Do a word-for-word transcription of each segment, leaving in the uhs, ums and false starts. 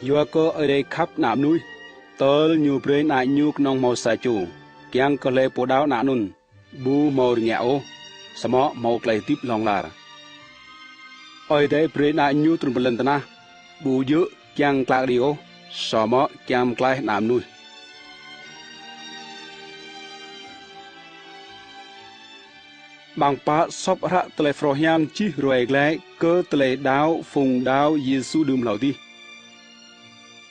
Yua kơ Ơi Adai khăp ană mơnuih, tơl Ñu brơi Ană Ñu kơnong hmâo sa čô, kiăng kơ hlơi pô đaŏ Ană anŭn, ƀu hmâo rơngiă ôh, samơ̆ hmâo tơlơi hơdip hlŏng lar. Ơi Adai brơi Ană Ñu trŭn pơ lŏn tơnah, ƀu djơ̆ kiăng klă kơđi ôh, samơ̆ kiăng pơklaih ană mơnuih. Amăng pă sŏp hră tơlơi phrâo hiam čih ruai glaĭ kơ tơlơi đaŏ phung đaŏ Yêsu đưm hlâo adih.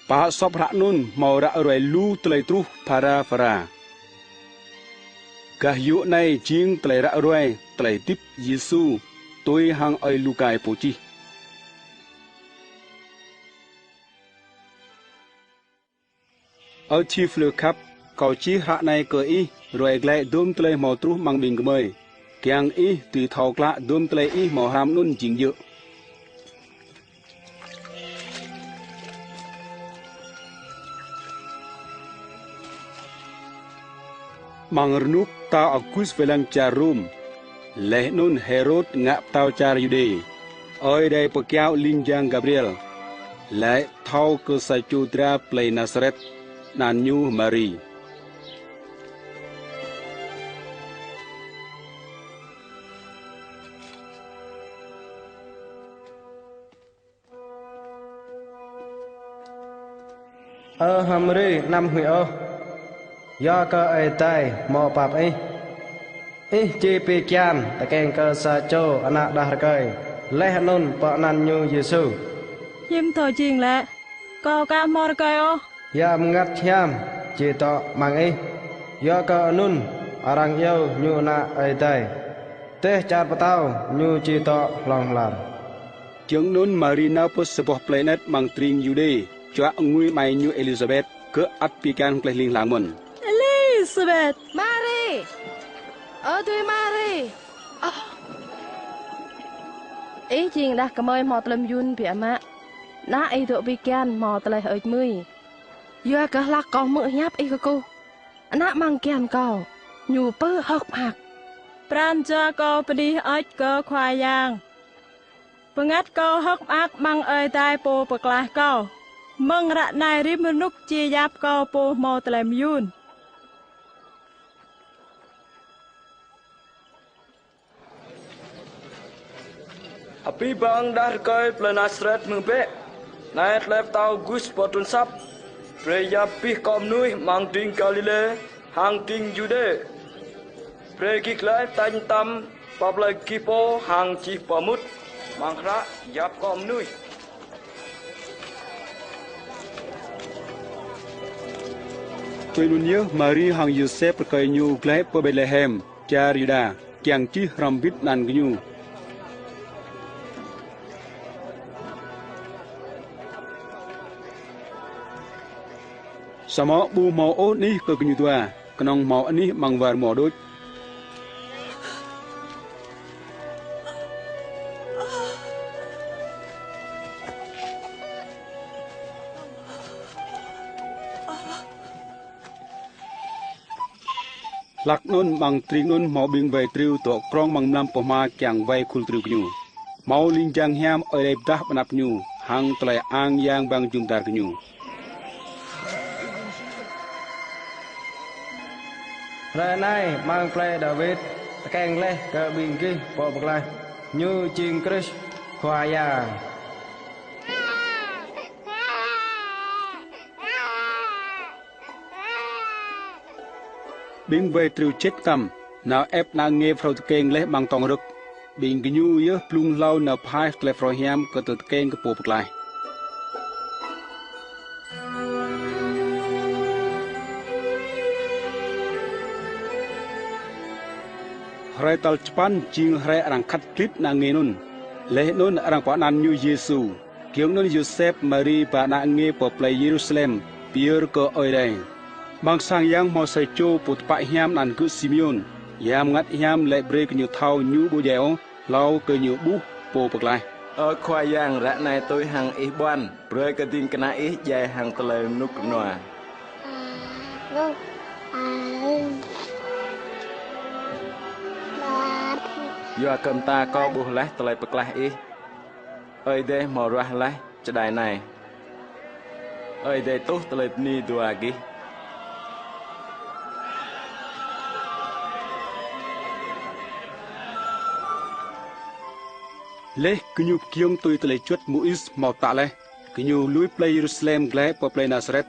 Pă sŏp hră anŭn hmâo ră ruai lu tơlơi truh phara phara. Gah yŭ anai jing tơlơi ră ruai tơlơi hơdip Yêsu tui hăng Ơi Luka pô čih. Ơ Theôphilus khăp, kâo čih hră anai kơ ih ruai glaĭ dôm tơlơi hmâo truh amăng ƀing gơmơi, kiăng ih dưi thâo klă dôm tơlơi ih hmâo hrăm anŭn jing djơ̆. Amăng rơnuk pơtao August wai lăng čar Rôm, laih anŭn Hêrôd ngă pơtao čar Yuđê, Ơi Adai pơkiaŏ ling jang Gabriel, laĭ thâo kơ sa čô dra plei Nasaret, anăn ñu Mari. Ơ H'Mari, anăm huĭ ôh, yua kơ Ơi Adai hmâo pap ih. Ih či pi kian tơkeng kơ sa čô ană đah rơkơi, laih anŭn pơanăn ñu Yêsu. Hiư̆m thâo jing lĕ, kâo aka hmâo rơkơi ôh. Yang Bơngăt Hiam či dŏ amăng ih, yua kơ anŭn arăng iâu ñu Ană Ơi Adai. Dêh čar pơtao ñu či dŏ hlŏng lar. Giŏng anŭn Mari nao pơ sa boh plei anet amăng tring Yuđê, čuă ngui amai ñu Êlisabet, gơ̆ ăt pi kian tơlơi hling hlang mơ̆n. Êlisabet! Mari! Ơ adơi Mari! Ơ, ih jing đah kơmơi hmâo tơlơi mơyun biă mă. Ană ih dŏ pi kian hmâo tơlơi hơơč mơi. Yua kơ hlak kâo hmư̆ hiăp ih kơkuh, ană amăng kian kâo, ñu pơhơ̆k mơak. Pran jua kâo bơni hơơč kơ Khua Yang. Bơngăt kâo hơ̆k mơak amăng Ơi Adai Pô pơklaih kâo. Mơ̆ng ră anai rĭm rơnuk či yap kâo pô hmâo tơlơi mơyun. Abih bang đah rơkơi plei Nasaret hmư̆ bĕ, anai tơlơi pơtao August pơtrŭn asăp, brơi yap abih kơ mơnuih amăng tring Galilê hăng tring Yuđê. Brơi gih glaĭ tañ tam pơ plơi gih pô hăng čih pơmŭt amăng hră yap kơ mơnuih. Tui anŭn yơh Mari hăng Yôsep rơkơi ñu glaĭ pơ Betlehem, čar Yuđa, kiăng čih hrŏm hơbĭt anăn gơñu. Samơ̆ ƀu hmâo ôh anih kơ gơñu dua, kơnơ̆ng hmâo anih amăng war rơmô đôč. Hlak anŭn amăng tring anŭn hmâo ƀing wai triu dŏ krŏng amăng mlam pơhma kiăng wai khul triu gơñu. Hmâo ling jang hiam Ơi Adai pơdah ƀơi anăp gơñu, hăng tơlơi ang yang ƀang jum dar gơñu. Hrơi anai amăng plei Dawid tơkeng laih kơ ƀing gih Pô Pơklaih, ñu jing Krist, Khua Yang. Ƀing wai triu čĕt tăm, nao ĕp ană nge phrâo tơkeng laih amăng tŏng rơ̆k. Ƀing gơñu yơh blung hlâo nao pơhaih tơlơi phrâo hiam kơ tơlơi tơkeng kơ Pô Pơklaih. Hrơi tal čơpăn jing hrơi arăng khăt klĭt ană nge anŭn. Laih anŭn arăng pơanăn ñu Yêsu. Giŏng anŭn Yôsep, Mari ba ană nge pơ plei Yêrusalem, pơyơr kơ Ơi Adai. Amăng sang yang hmâo sa čô pô tơpă hiam anăn gơ̆ Simêôn. Yang Bơngăt Hiam laĭ brơi kơ ñu thâo ñu ƀu djai ôh, hlâo kơ ñu ƀuh Pô Pơklaih. Ơ Khua Yang, ră anai tui hăng ih ƀuăn, brơi kơ ding kơna ih djai hăng tơlơi rơnŭk rơnua. Yua kơ mơta kâo ƀuh laih tơlơi pơklaih ih. Ơi Adai hmâo ruah laih čơđai anai. Ơi Adai tuh tơlơi bơni dua gih. Laih gơñu pơgiŏng tui tơlơi juăt Môis hmâo pơtă laih, gơñu lui plei Yêrusalem glaĭ pơ plei Nasaret.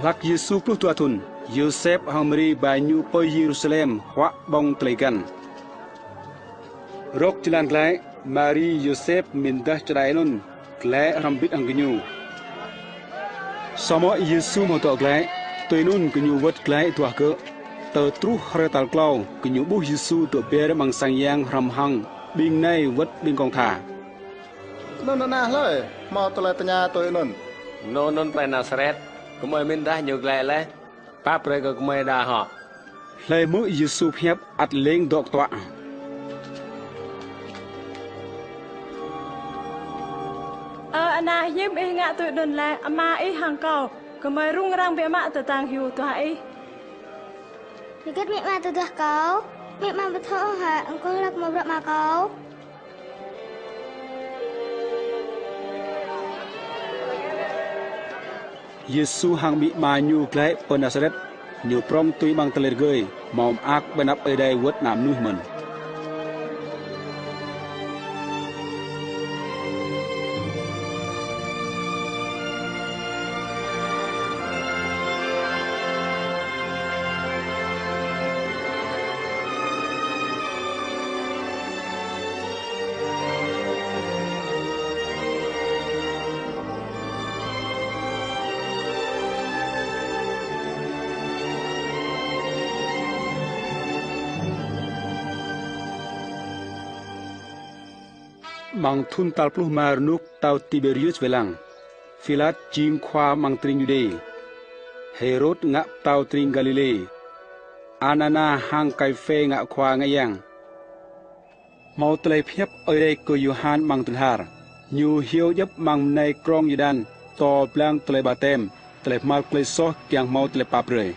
Hlak Yêsu pluh dua thŭn, Yôsep hăng Mari ba Ñu pơ Yêrusalem huă ƀơ̆ng tơlơi găn. Rŏk jơlan glaĭ, Mari, Yôsep mĭn dah čơđai anŭn glaĭ hrŏm hơbĭt hăng gơñu. Samơ̆ Yêsu hmâo dŏ glaĭ, tui anŭn gơñu wơ̆t glaĭ duah gơ̆. Tơtruh hrơi tal klâo, gơñu ƀuh Yêsu dŏ ber amăng sang yang hrŏm hăng ƀing nai wơ̆t ƀing kông tha. Anŭn ană hlơi? Hmâo tơlơi tơña tui anŭn. Anŭn, anŭn plei Nasaret. Gơmơi mĭn dah Ñu glaĭ laih. Pap brơi kơ gơmơi đa hŏ. Hlơi hmư̆ Yêsu pơhiăp ăt lêng dŏ kơtuă. Ơ ană, hiư̆m ih ngă tui anŭn lĕ? Ama ih hăng kâo, gơmơi rŭng răng biă mă tơdang hyu duah ih. Hơget amĭ ama tơduah kâo? Amĭ ama ƀu thâo hă, kâo hlak hmâo bruă ama kâo? Yêsu hăng amĭ ama Ñu glaĭ pơ Nasaret, Ñu prŏng tui amăng tơlơi rơgơi, hmâo mơak ƀơi anăp Ơi Adai wơ̆t ană mơnuih mơ̆n. Amăng thŭn tal pluh rơma rơnuk pơtao Tiberius wai lăng, Pilat jing khua amăng tơring Yuđê, Hêrôd ngă pơtao tơring Galilê, Anana hăng Kaiphê ngă khua ngă yang. Hmâo tơlơi pơhiăp Ơi Adai kơ Yôhan amăng tơlhar, ñu hyu djŏp amăng mơnai krong Yôrdan, pơtô blang tơlơi batem, tơlơi hmar tơlơi soh kiăng hmâo tơlơi pap brơi.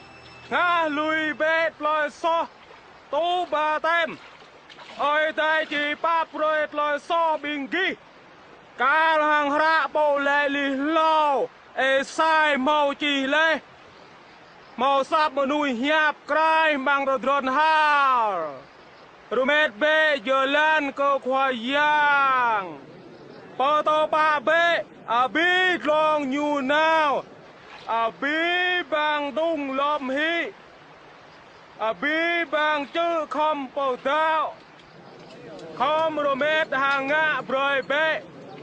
Ngă lui bĕ tơlơi soh, tŭ batem. Ơi Adai či pap brơi tơlơi soh ƀing gih. Kar hăng hră pô laĭ laih hlâo, Êsai hmâo čih laih: Hmâo asăp mơnuih hiăp kraih amăng tơdron har: Rơmet bĕ jơlan kơ Khua Yang. Pơtô pă bĕ, abih dlông Ñu nao, abih bang đŭng lŏm hĭ, abih bang čư̆ khŏm pơdŏ. Khŏm rơmet hăng ngă brơi bĕ,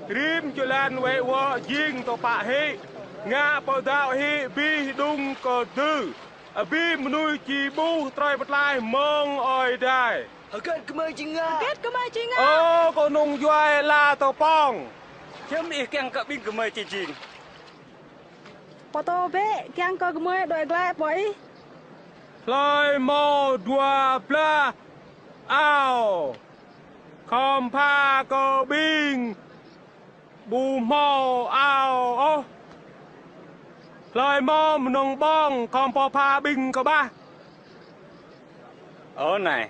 rĭm jơlan wĕ wŏ jing tơpă hĭ, ngă pơdŏ hĭ abih đŭng kơdư. Abih mơnuih či ƀuh tơlơi pơklaih mơ̆ng Ơi Adai. Hơget gơmơi či ngă? Hơget gơmơi či ngă? Ơ kơnung djuai ala tơpŏng, hiư̆m ih kiăng kơ ƀing gơmơi či jing? Pơtô bĕ kiăng kơ gơmơi đuaĭ glaĭ pơ ih. Hlơi hmâo dua blah ao, khŏm pha kơ ƀing ƀu hmâo ao ôh. Hlơi hmâo mơnơ̆ng ƀơ̆ng, khŏm pô pha ƀing kơƀah. Ơ nai,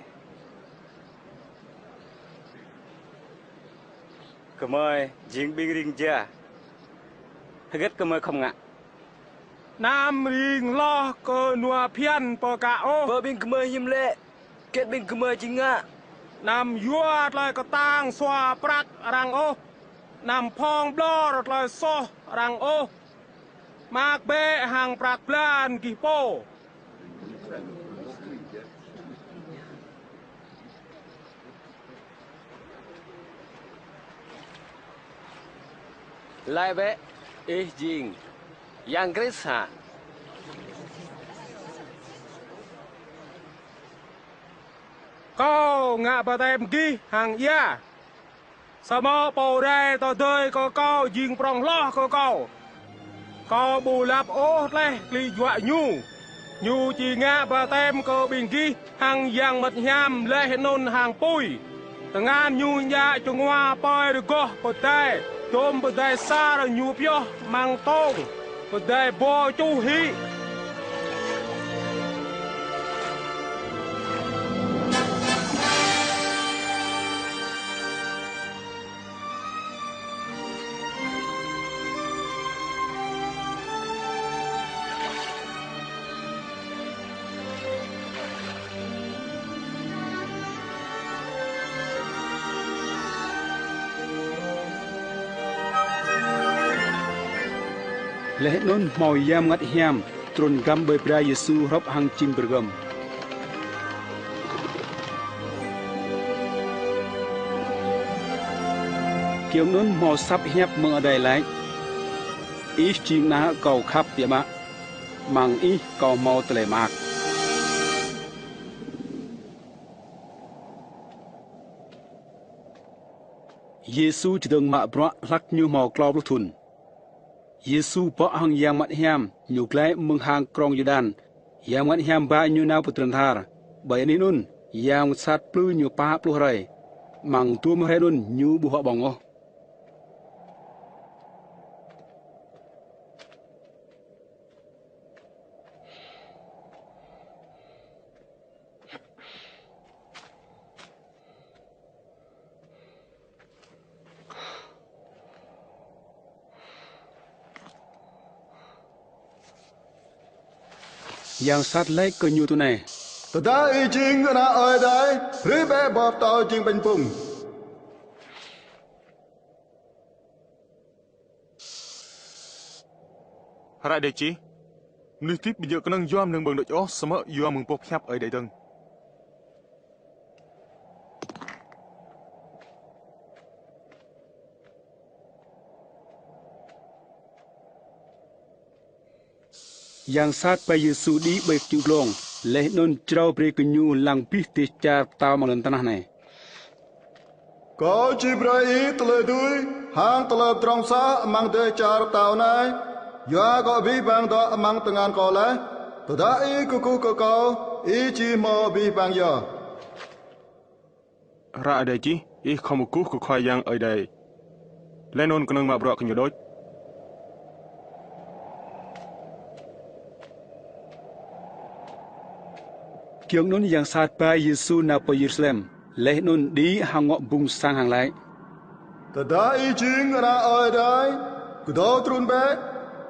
gơmơi jing ƀing ring jia, hơget gơmơi khŏm ngă? Anăm ring hloh kơ nua phiăn pơkă ôh. Bơ ƀing gơmơi hiư̆m lĕ, hơget ƀing gơmơi či ngă? Anăm yua tơlơi kơtang sua prăk arăng ôh, anăm phŏng ƀlŏr tơlơi soh arăng ôh. Mơak bĕ hăng prăk blan gih pô. Laĭ bĕ, ih jing Yang Krist hă? Kâo ngă batem gih hăng ia, samơ̆ Pô rai tơdơi kơ kâo jing prŏng hloh kơ kâo. Kâo ƀu lăp ôh tlaih klĭ juă Ñu. Ñu či ngă batem kơ ƀing gih hăng Yang Bơngăt Hiam laih anŭn hăng apui. Tơngan Ñu djă čơngua pơi rơgoh pơdai, dôm pơdai asar Ñu pioh amăng tông, pơdai ƀô̆ čuh hĭ. Laih anŭn hmâo Yang Bơngăt Hiam trŭn găm ƀơi bra Yêsu hrup hăng čim bơrơgơm. Giŏng anŭn hmâo asăp hiăp mơ̆ng adai laĭ: Ih jing Ană Kâo khăp biă mă, amăng Ih Kâo hmâo tơlơi mơak. Yêsu čơdơ̆ng mă bruă hlăk Ñu hmâo klâo pluh thŭn. Yêsu bŏ hăng Yang Bơngăt Hiam, Ñu glaĭ mơ̆ng hang krong Yôrdan. Yang Bơngăt Hiam ba Ñu nao pơ tơdron tơhar. Ƀơi anih anŭn, yang sat plư Ñu pă pluh hrơi. Amăng dôm hrơi anŭn Ñu ƀu huă ƀơ̆ng ôh. Yang sat laĭ kơ Ñu tui anai: Tơdah Ih jing Ană Ơi Adai, brơi bĕ boh pơtâo jing ƀañ pŭng. Hră Adai čih: Mơnuih hơdip ƀu djơ̆ kơnơ̆ng yua mơ̆ng ƀơ̆ng đôč ôh, samơ̆ yua mơ̆ng boh hiăp Ơi Adai dơ̆ng. Yang sat ba Yêsu đĭ ƀơi čư̆ glông, laih anŭn jrao brơi kơ Ñu lăng abih dêh čar pơtao amăng lŏn tơnah anai. Kâo či brơi Ih tơlơi dưi hăng tơlơi pơdrŏng sah amăng dêh čar pơtao anai, yua kơ abih bang dŏ amăng tơngan Kâo laih. Tơdah Ih kơkuh kơ Kâo, Ih či hmâo abih bang yơh. Hră Adai čih: Ih khŏm kơkuh kơ Khua Yang Ơi Adai, laih anŭn kơnơ̆ng mă bruă kơ Ñu đôč. Giŏng anŭn yang sat ba Yêsu nao pơ Yêrusalem, laih anŭn đĭ hăng ngŏ ƀŭng sang hăng laĭ: Tơdah Ih jing Ană Ơi Adai, kơdâo trŭn bĕ,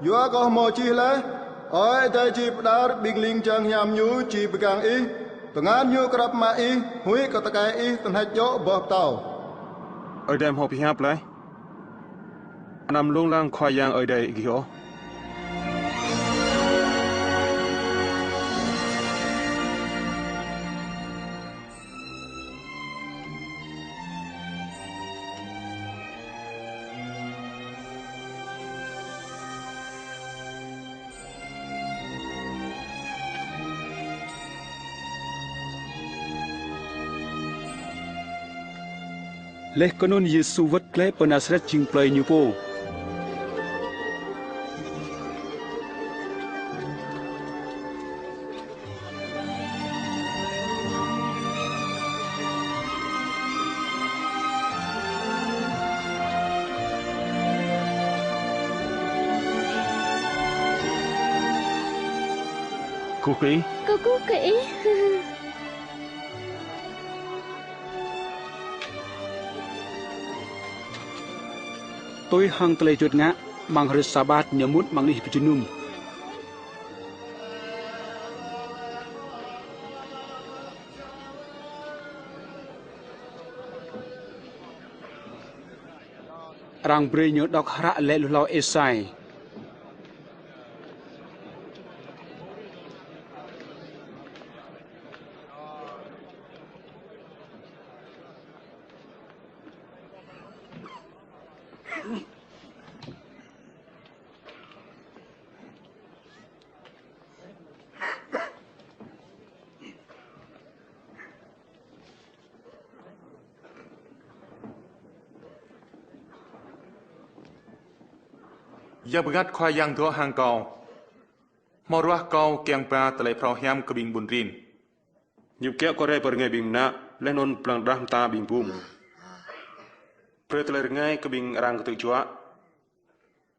yua kơ hmâo čih laih: Ơi Adai či pơđar ƀing ling jang hiam Ñu či pơgang Ih, tơngan Ñu krăp mă Ih, huĭ kơ tơkai Ih tơhneč djơ̆ boh pơtâo. Ơi Adai hmâo pơhiăp laih: Anăm lông lăng Khua Yang Ơi Adai gih ôh. Laih kơ anŭn Yêsu wơ̆t glaĭ pơ Nasaret jing plơi Ñu pô. Kơkuh kơ Ih. Kơkuh kơ Ih. Tui hăng tơlơi juăt ngă, amăng hrơi Sabat Ñu mŭt amăng anih pơjơnum. Arăng brơi Ñu đŏk hră laĭ hluh hlâo Êsai. Yang bơngăt Khua Yang dŏ hăng Kâo, hmâo ruah Kâo kiăng ba tơlơi phrâo hiam kơ ƀing ƀun rin. Ñu kiaŏ kơ rai pơ rơngai ƀing mơnă, laih anŭn pơblang drah mơta ƀing bum. Brơi tơlơi rơngai kơ ƀing arăng kơtư̆ juă,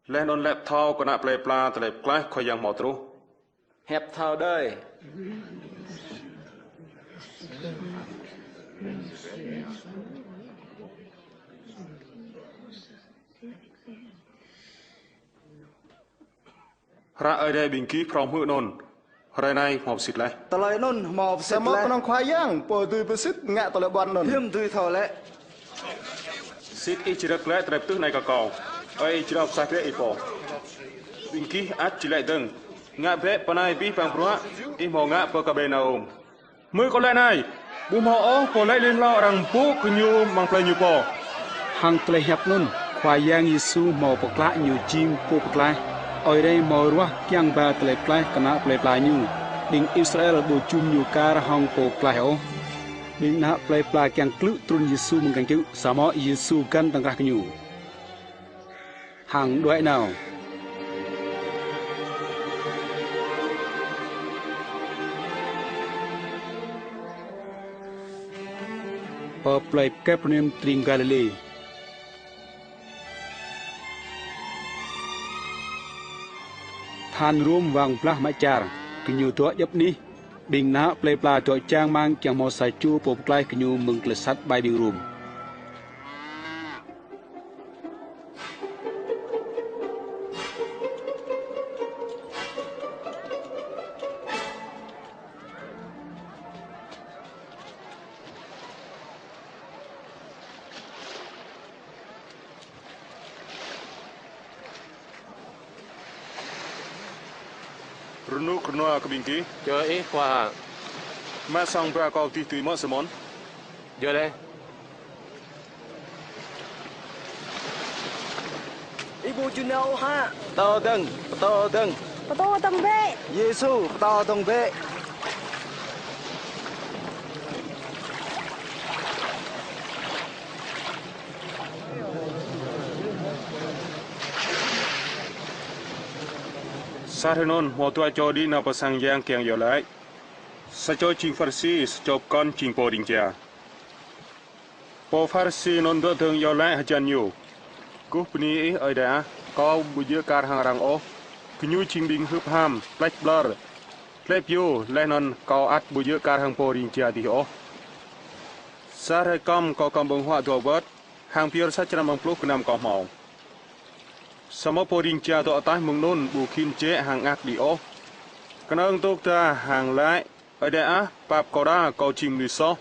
laih anŭn laĭ pơthâo kơ ană plei pla tơlơi pơklaih Khua Yang hmâo truh. Hiăp thâo đơi. Hră Ơi Adai ƀing gih phrâo hmư̆ anŭn, hrơi anai hmâo pơsit laih. Tơlơi anŭn hmâo pơsit laih. Samơ̆ kơnơ̆ng Khua Yang, Pô dưi pơsit ngă tơlơi ƀuăn anŭn. Hiư̆m dưi thâo lĕ? Sĭt ih či rơ̆k glaĭ tơlơi pơtưh anai kơ Kâo, ơ ih či rao pơsah glaĭ ih pô. Ƀing gih ăt či laĭ dơ̆ng: Ngă bĕ pơ anai abih bang bruă, ih hmâo ngă pơ Kapernum. Hmư̆ kâo laĭ anai: Ƀu hmâo ôh pô laĭ lui hlâo arăng pơpŭ kơ ñu amăng plei ñu pô. Hăng tơlơi hiăp anŭn, Khua Yang Yêsu hmâo pơklă Ñu jing Pô Pơklaih. Ơi Adai hmâo ruah kiăng ba tơlơi pơklaih kơ ană plei pla Ñu. Ƀing Israel ƀu jum Ñu kar hăng Pô Pơklaih ôh. Ƀing ană plei pla kiăng klư̆ trŭn Yêsu mơ̆ng kiăng čư̆, samơ̆ Yêsu găn tơkrah gơñu hăng đuaĭ nao. Pơ plei Kapernum tring Galilê. Than Rôm wang blah mă čar, gơñu dŏ djŏp anih. Ƀing ană plei pla dŏ čang rơmang kiăng hmâo sa čô pô pơklaih gơñu mơ̆ng tơlơi sat ƀai ƀing Rôm. Rơnŭk rơnua kơ ƀing gih. Joi ih, Khua. Mă song ba kâo adih tui mơ̆, Simôn? Joi laih. Ih ƀu djơ̆ nao hă? Pơtô dơ̆ng, pơtô dơ̆ng. Pơtô dơ̆ng bĕ. Yêsu, pơtô dơ̆ng bĕ. Sa hrơi anŭn, hmâo dua čô đĭ nao pơ sang yang kiăng iâu laĭ. Sa čô jing Pharisi, sa čô pơkŏn jing pô ring jia. Pô Pharisi anŭn dŏ dơ̆ng iâu laĭ hơjăn ñu: Kơkuh bơni ih, Ơi Adai ah, kâo ƀu djơ̆ kar hăng arăng ôh. Gơñu jing ƀing hưp ham, pleč ƀlơr, tlĕ pioh, laih anŭn kâo ăt ƀu djơ̆ kar hăng pô ring jia adih ôh. Sa hrơi kơ̆m kâo kơ̆m ƀơ̆ng huă dua wơ̆t, hăng pioh sa črăn amăng pluh gơnam kâo hmâo. Samơ̆ pô ring jia dŏ ataih mơ̆ng anŭn ƀu khĭn jĕ hăng ngă đĭ ôh. Kơnơ̆ng tŏk ta hăng laĭ: Ơi Adai ah, pap kâo đa, kâo jing mơnuih soh.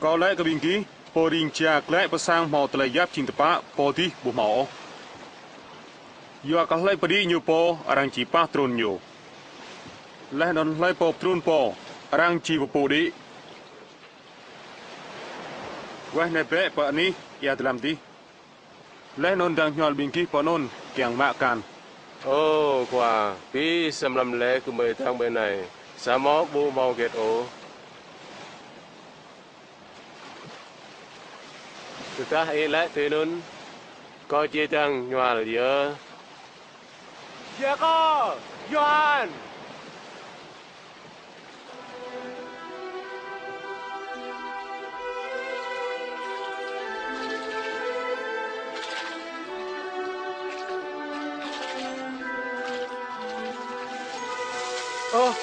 Kâo laĭ kơ ƀing gih, pô ring jia glaĭ pơ sang hmâo tơlơi yap jing tơpă, pô adih ƀu hmâo ôh. Yua kơ hlơi pơđĭ ñu pô, arăng či pah trŭn ñu. Laih anŭn hlơi pô pơtrŭn pô, arăng či pơpŭ đĭ. Weh nao bĕ pơ anih ia dơlăm adih. Laih anŭn dăng hñual ƀing gih pơ anŭn kiăng mă akan. Ơ Khua, abih sa mlam laih gơmơi dăng ƀơi anai, samơ̆ ƀu hmâo hơget ôh. Tơdah ih laĭ tui anŭn, kâo či dăng hñual yơh. Yakô, Yôhan. Ơ.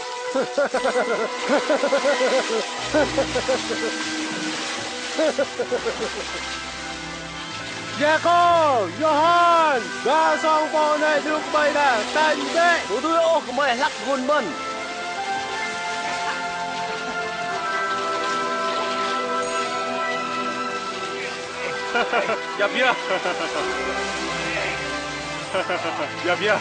Yakô, Yôhan, ba song pô anai djru kơ gơmơi đa, tañ bĕ. Ƀu dưi ôh, gơmơi hlăk run mơ̆n. Djăp yơh. Djăp yơh.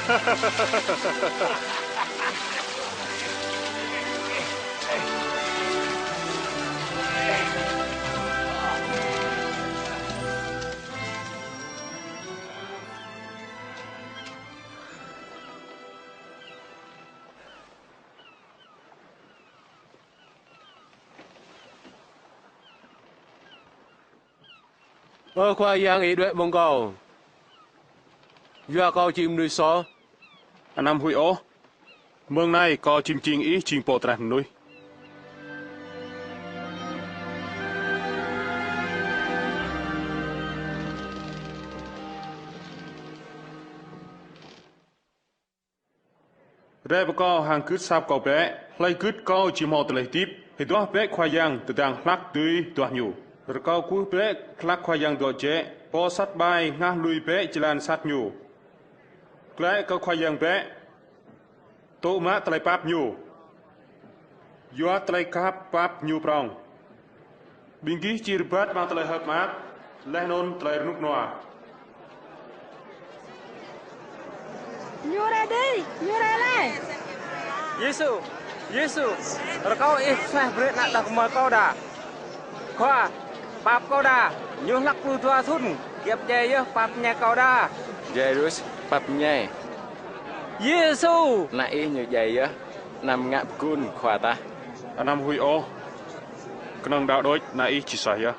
Ơ Khua Yang, ih đuaĭ mơ̆ng kâo, yua kâo jing mơnuih soh. Anăm huĭ ôh. Mơ̆ng anai kâo či mjing ih jing pô tơlơi mơnuih. Rai pơ kâo hăng gưt asăp kâo bĕ, hlơi gưt kâo či hmâo tơlơi hơdip. Hơduah bĕ Khua Yang, tơdang hlak dưi duah Ñu. Rơkâo kwưh bĕ hlak Khua Yang dŏ jĕ, pô sat ƀai hơngah lui bĕ jơlan sat ñu. Glaĭ kơ Khua Yang bĕ, tŭ mă tơlơi pap Ñu. Yua tơlơi khăp pap Ñu prŏng, ƀing gih či rơbat amăng tơlơi hơ̆k mơak, laih anŭn tơlơi rơnŭk rơnua. Ñu rai đih, ñu rai laih. Yêsu, Yêsu, rơkâo ih suaih brơi ană đah kơmơi kâo đa. Khua, pap kâo đa, ñu hlăk pluh dua thŭn, giŏp djai yơh pap mơñai kâo đa. Jairus, pap mơñai. Yêsu, ană ih ñu djai yơh, anăm ngă pơgun Khua tah. Anăm huĭ ôh, kơnơ̆ng đaŏ đôč ană ih či suaih yơh.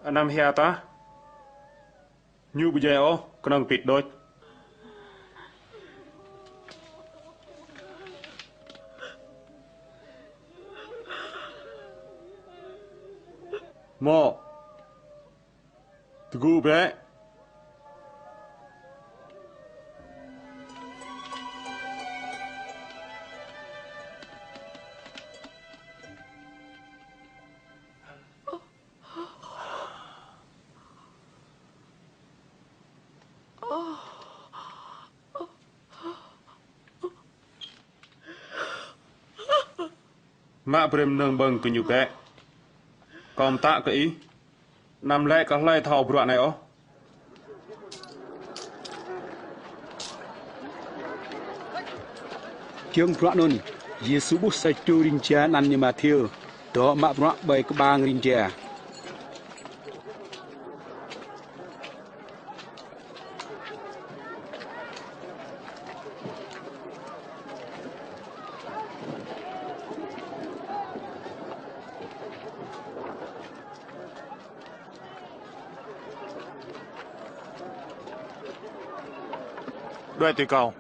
Anăm hia tah. Ñu ƀu djai ôh, kơnơ̆ng pĭt đôč. Mơ̆. Tơgŭ bĕ. Mă brơi mơnơ̆ng ƀơ̆ng kơ ñu bĕ. Kâo pơtă kơ ih, anăm laĭ kơ hlơi thâo bruă anai ôh. Giŏng bruă anŭn, Yêsu ƀuh sa čô rin jia anăn ñu Mathiơ, dŏ mă bruă ƀơi kơƀang rin jia. Đuaĭ tui kâo.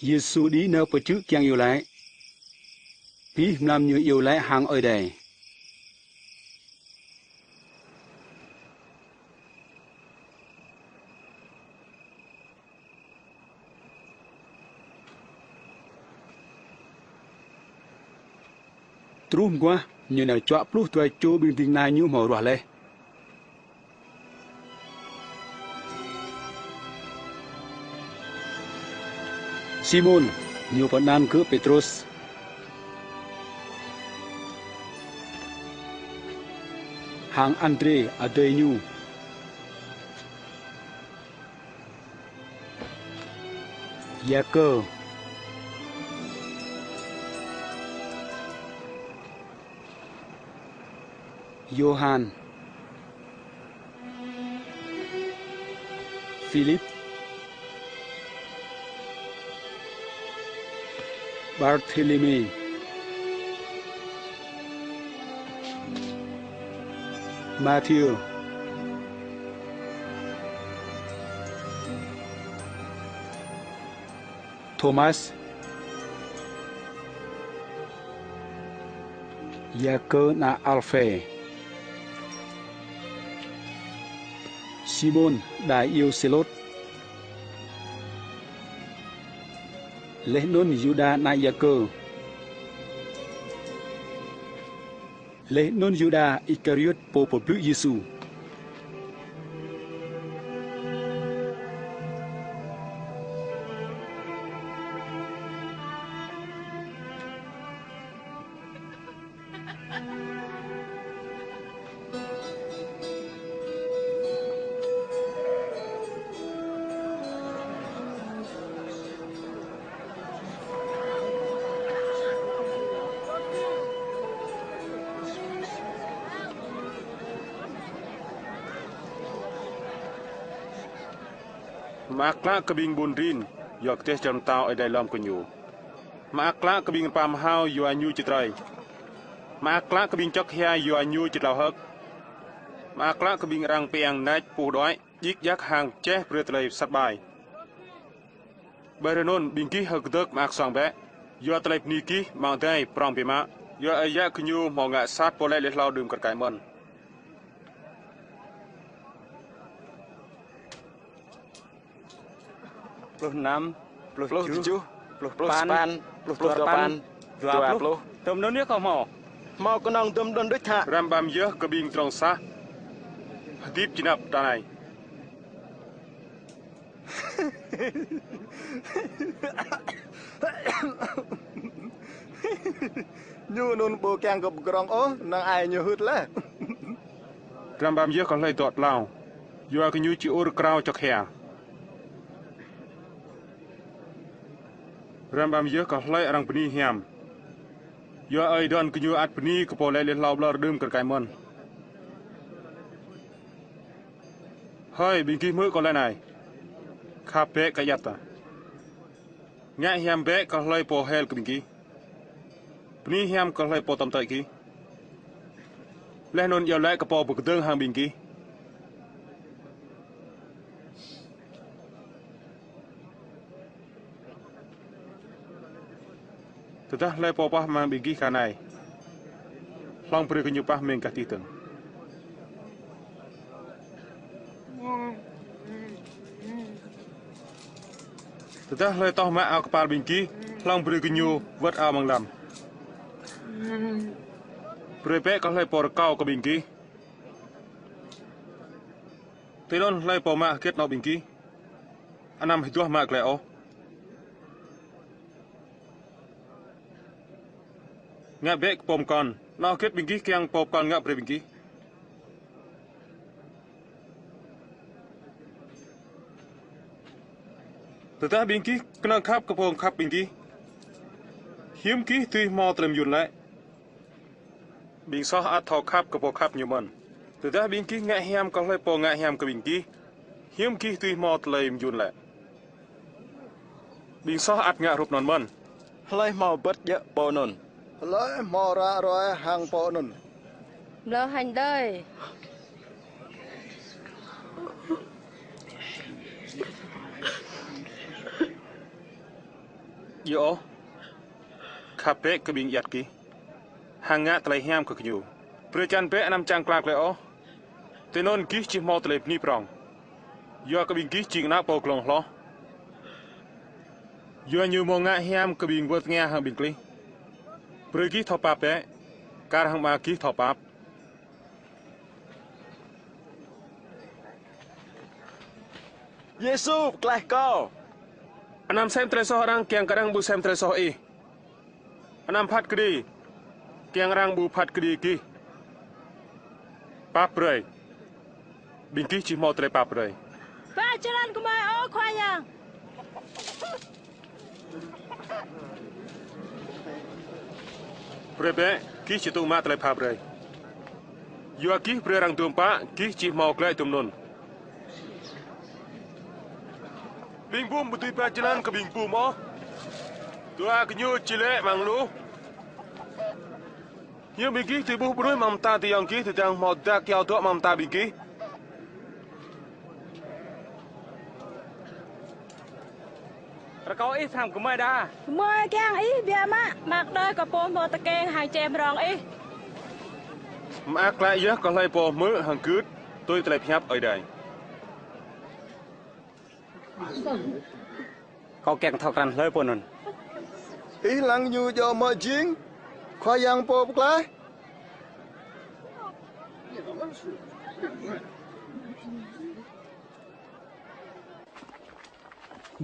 Yêsu đĭ nao pơ čư̆ kiăng iâu laĭ. Abih mlam ñu iâu laĭ hăng Ơi Adai. Truh mơguah, ñu nao čuă pluh dua čô ƀing ding kơna ñu hmâo ruah laih. Simôn, ñu pơanăn kơ Pêtrôs, hăng Andrê adơi ñu, Yakơ, Yôhan, Philip, Barthêlêmi, Mathiơ, Thômas, Yakơ ană Alphê, Simôn đa Iô Sêlôt, laih anŭn Yuđa ană Yakơ, laih anŭn Yuđa Iskariôt pô pơblư̆ Yêsu. Mơak klă kơ ƀing ƀun rin, yua kơ dêh čar pơtao Ơi Adai lŏm kơ ñu. Mơak klă kơ ƀing rơpa mơhao, yua ñu či trơi. Mơak klă kơ ƀing čŏk hia, yua ñu či tlao hơ̆k. Mơak klă kơ ƀing arăng pơiăng nač puh đuaĭ, djik djak hăng čeh brơi tơlơi sat ƀai. Ƀơi hrơi anŭn, ƀing gih hơ̆k kơdơ̆k mơak suang bĕ, yua tơlơi bơni gih amăng adai prŏng biă mă, yua Ơi Yă gơñu hmâo ngă sat pô laĭ lui hlâo đưm kơdơkai mơ̆n. Pluh năm, pluh tơjuh, pluh sapăn, pluh dua păn, dua pluh. Dôm anŭn yơh kâo hmâo. Hmâo kơnơ̆ng dôm anŭn đôč hă? Răm ƀăm yơh kơ ƀing pơdrŏng sah hơdip jơnap ră anai. Ñu anŭn ƀu kiăng kơ pơdrŏng ôh, năng ai ñu hưt laih. Răm ƀăm yơh kơ hlơi dŏ tlao, yua kơ ñu či ur krao čŏk hia. Răm ƀăm yơh kơ hlơi arăng bơni hiam, yua Ơi Adai gơñu ăt bơni kơ pô laĭ lui hlâo ƀlŏr đưm kơdơkai mơ̆n. Hơi, ƀing gih hmư̆ kâo laĭ anai: Khăp bĕ kơ ayăt ta. Ngă hiam bĕ kơ hlơi pô hil kơ ƀing gih. Bơni hiam kơ hlơi pô tŏm tơi gih. Laih anŭn iâu laĭ kơ Pô pơkơdơ̆ng hăng ƀing gih. Tơdah hlơi pô pah amăng ƀing gih gah anai, hlŏng brơi kơ ñu pah mơ̆ng gah tih dơ̆ng. Tơdah hlơi tŏh mă ao kơpal ƀing gih, hlŏng brơi kơ ñu wơ̆t ao amăng lăm. Brơi bĕ kơ hlơi pô rơkâo kơ ƀing gih. Tui anŭn hlơi pô mă hơget anŏ ƀing gih, anăm hơduah mă glaĭ ôh. Ngă bĕ kơ pô pơkŏn anŏ hơget ƀing gih kiăng pô pơkŏn ngă brơi ƀing gih. Tơdah ƀing gih kơnơ̆ng khăp kơ pô khăp ƀing gih, hiư̆m gih dưi hmâo tơlơi mơyun lĕ? Ƀing soh ăt thâo khăp kơ pô khăp ñu mơ̆n. Tơdah ƀing gih ngă hiam kơ hlơi pô ngă hiam kơ ƀing gih, hiư̆m gih dưi hmâo tơlơi mơyun lĕ? Ƀing soh ăt ngă hrup anŭn mơ̆n. Hlơi hmâo bơ̆t djơ̆ pô anŭn? Hlơi hmâo ră ruai hăng pô anŭn? Mlâo hăng đơi. Djơ̆ ôh, khăp bĕ kơ ƀing ayăt gih, hăng ngă tơlơi hiam kơ gơñu. Brơi čan bĕ anăm čang kla glaĭ ôh. Tui anŭn gih či hmâo tơlơi bơni prŏng, yua kơ ƀing gih jing ană pô glông hloh. Yua ñu hmâo ngă hiam kơ ƀing wơr tơngia hăng ƀing klih. Brơi gih thâo pap bĕ, kar hăng Ama gih thâo pap. Yêsu, pơklaih kâo. Anăm sem tơlơi soh arăng kiăng kơ arăng ƀu sem tơlơi soh ih. Anăm phat kơđi kiăng arăng ƀu phat kơđi gih. Pap brơi, ƀing gih či hmâo tơlơi pap brơi. Ba jơlan kơmơi ơ Khua Yang. Brơi bĕ, gih či tŭ mă tơlơi pap brơi. Yua gih brơi arăng dôm pă, gih či hmâo glaĭ dôm anŭn. Ƀing bum ƀu dưi ba jơlan kơ ƀing bum ôh. Dua gơñu či lê̆ amăng lu. Hiư̆m ƀing gih dưi ƀuh ƀrưi amăng mơta adơi ayŏng gih, tơdang hmâo tơda kyâo dŏ amăng mơta ƀing gih? Rơkâo ih hăng gơmơi đa. Gơmơi kiăng ih biă mă, mơak đơi kơ pô hmâo tơkeng hăng čem rong ih. Mơak klă yơh kơ hlơi pô hmư̆ hăng gưt tui tơlơi pơhiăp Ơi Adai. Kâo kiăng thâo krăn hlơi pô anŭn. Ih lăng ñu djơ̆ mơ̆ jing Khua Yang Pô Pơklaih?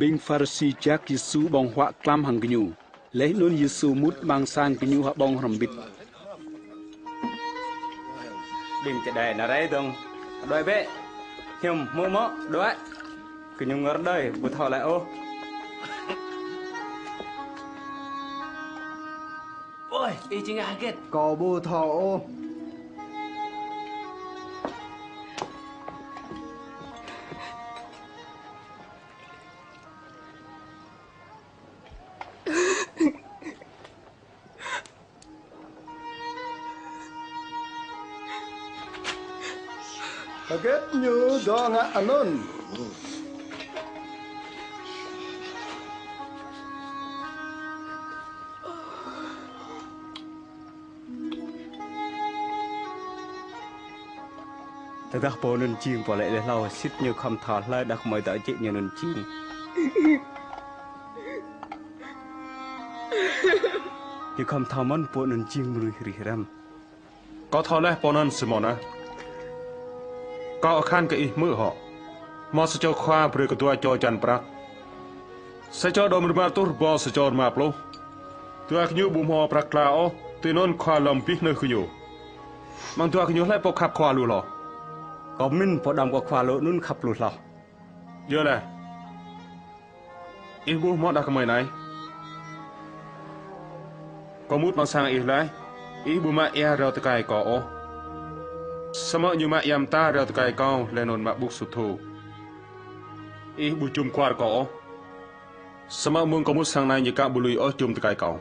Ƀing Pharisi jak Yêsu ƀơ̆ng huă tlam hăng gơñu. Laih anŭn Yêsu mŭt amăng sang gơñu hơƀơ̆ng hrŏm hơbĭt. Ƀing čơđai nao rai dơ̆ng, đuaĭ bĕ. Hiư̆m hmư̆ mơ̆ đuaĭ? Gơñu ngor đơi ƀu thâo laĭ ôh. Ơi, ih či ngă hơget? Kâo ƀu thâo ôh. Hơget ñu dŏ ngă anŭn? Tơdah pô anŭn jing pô laĭ laih hlâo, sĭt ñu khŏm thâo hlơi đah kơmơi dŏ jĕ ñu anŭn jing. Ñu khŏm thâo mơ̆n pô anŭn jing mơnuih rĭh răm. Kâo thâo laih pô anŭn, Simôn ah. Kâo akhan kơ ih hmư̆ hŏ. Hmâo sa čô khua brơi kơ dua čô čan prăk. Sa čô đôm rơma rơtuh rơbâo sa čô rơma pluh. Dua gơñu ƀu hmâo prăk kla ôh, tui anŭn khua lŏm abih nơh gơñu. Amăng dua gơñu hlơi pô khăp khua lu hloh? Kâo mĭn pô đŏm kơ khua lu anŭn khăp lu hloh. Yơh laih. Ih ƀuh mơ̆ đah kơmơi anai? Kâo mŭt amăng sang ih laih, ih ƀu mă ia rao tơkai kâo ôh. Samơ̆ ñu mă ia mơta rao tơkai kâo laih anŭn mă ƀŭk sut thu. Ih ƀu čum kuar kâo ôh. Samơ̆ mơ̆ng kâo mŭt sang anai ñu ka ƀu lui ôh čum tơkai kâo.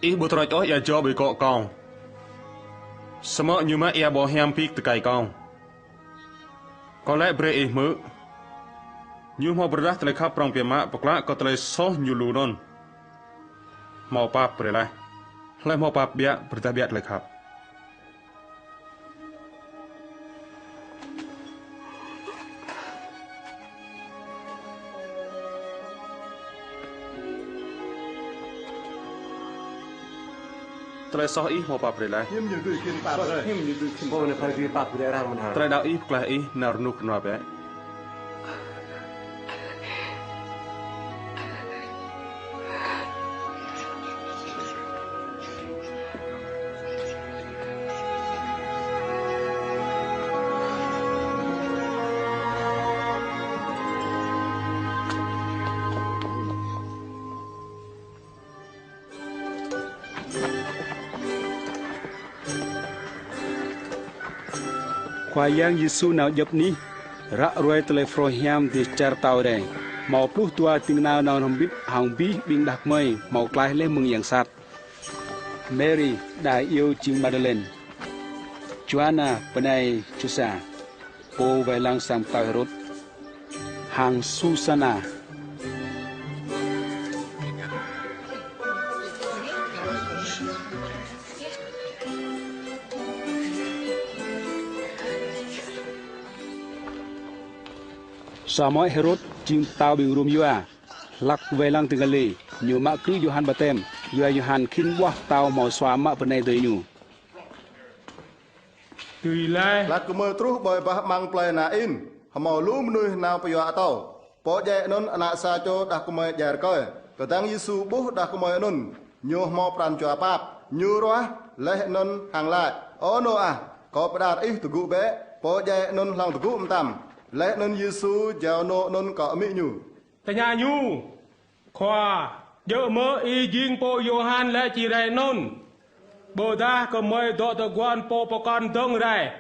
Ih ƀu troč ôh ia jâo ƀơi akŏ kâo. Samơ̆ ñu mă ia ƀâo hiam pik tơkai kâo. Kâo laĭ brơi ih hmư̆. Ñu hmâo pơrơđah tơlơi khăp prŏng biă mă pơklă kơ tơlơi soh ñu lu anŭn. Hmâo pap brơi laih. Hlơi hmâo pap ƀiă, pơrơđah ƀiă tơlơi khăp. Tơlơi soh ih hmâo pap brơi laih. Hiư̆m ñu dưi khĭn pap brơi? Hiư̆m ñu dưi khĭn pap brơi? Pô anai phải dưi pap brơi arăng mơ̆n hă? Tơlơi đaŏ ih pơklaih ih nao rơnŭk rơnua bĕ. Khua Yang Yêsu nao djŏp anih, ră ruai tơlơi phrâo hiam dêh čar pơtao rai. Hmâo pluh dua ding nao nao hrŏm hơbĭt hăng abih ƀing đah kơmơi hmâo klaih laih mơ̆ng yang sat: Mari, đa iâu jing Mađalin, Joana, bơnai Chusa, pô wai lăng sang pơtao Hêrôd, hăng Susana. Samơ̆ Hêrôd jing pơtao ƀing Rôm yua, hlak wai lăng tơngan lê, ñu mă krư̆ Yôhan Baptem, yua Yôhan khĭn ƀuah pơtao hmâo sua mă bơnai adơi ñu. Tui laih, hlak kơmơi truh ƀơi bah amăng plơi Nain, hmâo lu mơnuih nao pơyua atâo. Pô djai anŭn ană sa čô đah kơmơi djai rơkơi. Tơdang Yêsu ƀuh đah kơmơi anŭn, ñu hmâo pran jua pap, ñu ruah laih anŭn hăng laĭ: Ơ nô ah, kâo pơđar ih tơgŭ bĕ. Pô djai anŭn hlŏng tơgŭ mơtam. Laih anŭn Yêsu jao nô anŭn kơ amĭ ñu. Tơña ñu: Khua, djơ̆ mơ̆ ih jing pô Yôhan laĭ či rai anŭn, ƀôdah gơmơi dŏ tơguan pô pơkŏn dơ̆ng rai?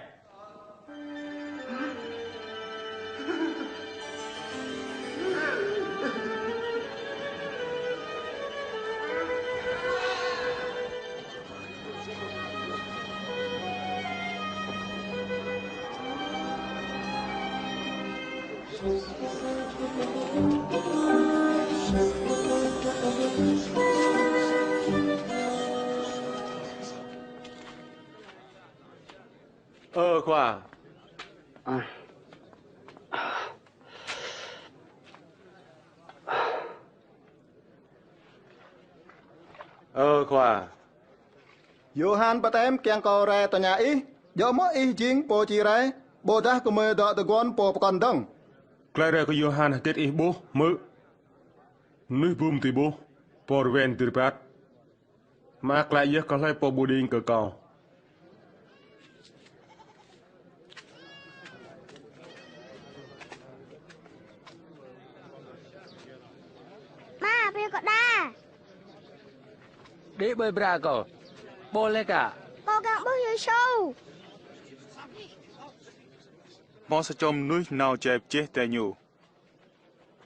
Ơ Khua. Ơ Khua. Yôhan Baptem kiăng kâo rai tơña ih, djơ̆ mơ̆ ih jing pô či rai, ƀôdah gơmơi dŏ tơguan pô pơkŏn dơ̆ng? Glaĭ rai kơ Yôhan hơget ih ƀuh, hmư̆. Mơnuih bum dưi ƀuh, pô rơwen dưi rơbat. Mơak klă yơh kơ hlơi pô ƀu đing kơ kâo. Ama, pơyơr kâo đa. Đĭ ƀơi bra kâo. Ƀuh laih kă. Kâo kiăng ƀuh Yêsu. Hmâo sa čô mơnuih nao jai pơjeh adai ñu.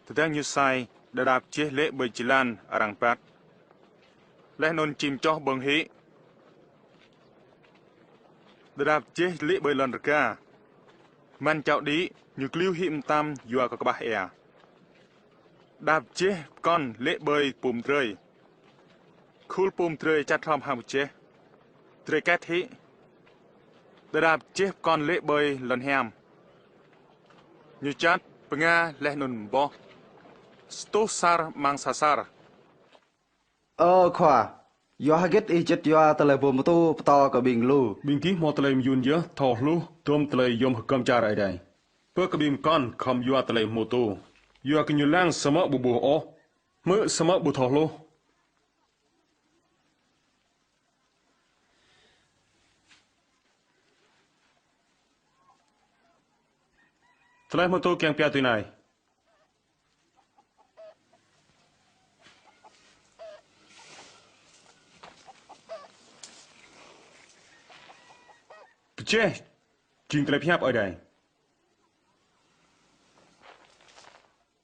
Tơdang ñu sai, đơđa pơjeh lê̆ ƀơi jơlan arăng rơbat. Laih anŭn čim čoh ƀơ̆ng hĭ. Đơđa pơjeh lê̆ ƀơi lŏn rơga. Mơ̆n čao đĭ, ñu kliu hĭ mơtam yua kơ kơƀah ia. Đa pơjeh pơkŏn lê̆ ƀơi pum drơi. Khul pum drơi čăt hlom hăng pơjeh. Drơi kĕt hĭ. Đơđa pơjeh pơkŏn lê̆ ƀơi lŏn hiam. Ñu čăt pơnga laih anŭn boh. Stuh sar amăng sa sar. Ơ Khua, yua hơget Ih čit yua tơlơi pơhmutu pơtô kơ ƀing lu? Ƀing gih hmâo tơlơi mơyun yơh thâo hluh tơm tơlơi yôm hơgŏm čar Ơi Adai. Pơ kơ ƀing pơkŏn khŏm yua tơlơi pơhmutu. Yua kơ ñu lăng samơ̆ ƀu ƀuh ôh. Hmư̆ samơ̆ ƀu thâo hluh. Tơlơi pơhmutu kiăng pia tui anai. Pơjeh jing tơlơi pơhiăp Ơi Adai.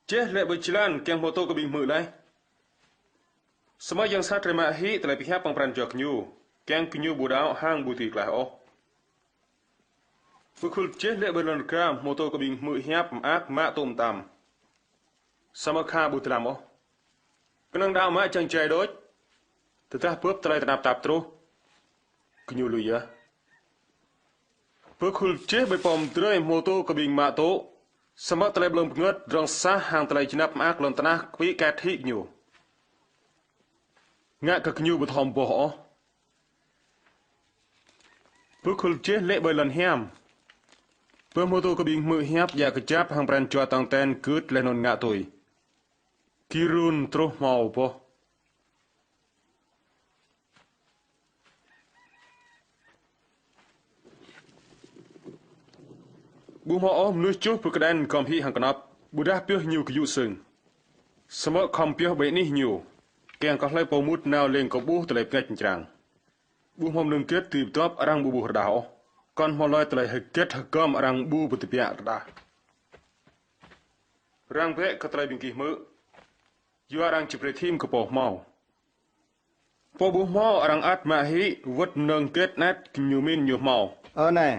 Pơjeh lê̆ ƀơi jơlan kiăng pơhmutu kơ ƀing hmư̆ laih. Samơ̆ yang sat rai mă hĭ tơlơi pơhiăp amăng pran jua gơñu, kiăng gơñu ƀu đaŏ hăng ƀu dưi klaih ôh. Pơkhul pơjeh lê̆ ƀơi lŏn rơga pơhmutu kơ ƀing hmư̆ hiăp mơak mă tŭ mơtam. Samơ̆ kha ƀu dlăm ôh. Kơnơ̆ng đaŏ mă čang jai đôč. Tơdah bưp tơlơi tơnap tap truh, gơñu lui yơh. Pơkhul pơjeh ƀơi pum drơi pơhmutu kơ ƀing mă tŭ. Samơ̆ tơlơi blơ̆ng pơngơ̆t drŏng sah hăng tơlơi jơnap mơak lŏn tơnah kơpĭ kĕt hĭ gơñu. Ngă kơ gơñu ƀu thâo boh ôh. Pơkhul pơjeh lê̆ ƀơi lŏn hiam. Pơhmutu kơ ƀing hmư̆ hiăp djă kơjăp hăng pran jua tong ten gưt laih anŭn ngă tui. Gir run truh hmâo boh. Ƀu hmâo ôh mơnuih čuh pơkơđen gŏm hĭ hăng kơnăp, ƀôdah pioh ñu kơ yŭ sưng. Samơ̆ khŏm pioh ƀơi anih ñu, kiăng kơ hlơi pô mŭt nao lêng kơ ƀuh tơlơi pơngač pơčrang. Ƀu hmâo mơnơ̆ng hơget dưi pơdŏp arăng ƀu ƀuh rơđah ôh. Kŏn hmâo lơi tơlơi hơget hơgŏm arăng ƀu pơtơbiă rơđah. Răng bĕ kơ tơlơi ƀing gih hmư̆. Yua arăng či brơi thim kơ pô hmâo. Pô ƀu hmâo arăng ăt mă hĭ, wơ̆t mơnơ̆ng hơget anet ñu mĭn ñu hmâo. Ơ nai,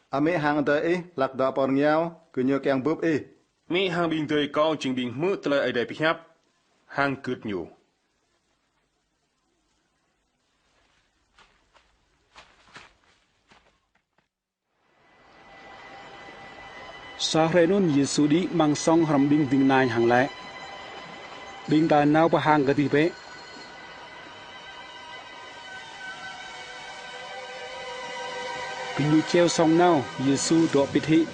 amĭ hăng adơi ih hlak dŏ pơ rơngiao, gơñu kiăng bưp ih. Amĭ hăng ƀing adơi kâo jing ƀing hmư̆ tơlơi Ơi Adai pơhiăp hăng gưt ñu. Sa hrơi anŭn Yêsu đĭ amăng sŏng hrŏm ƀing ding kơnai hăng laĭ: Ƀing ta nao pơ hang kơdih bĕ. Gơñu čeo sŏng nao, Yêsu dŏ pĭt hĭ.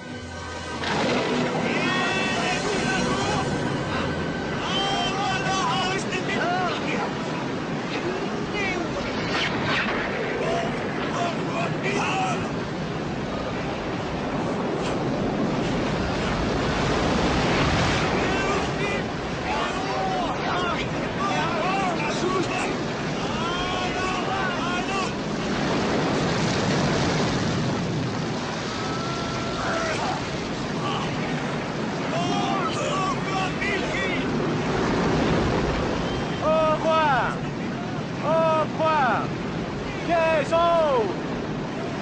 Ơ Khua! Ơ Khua! Yêsu!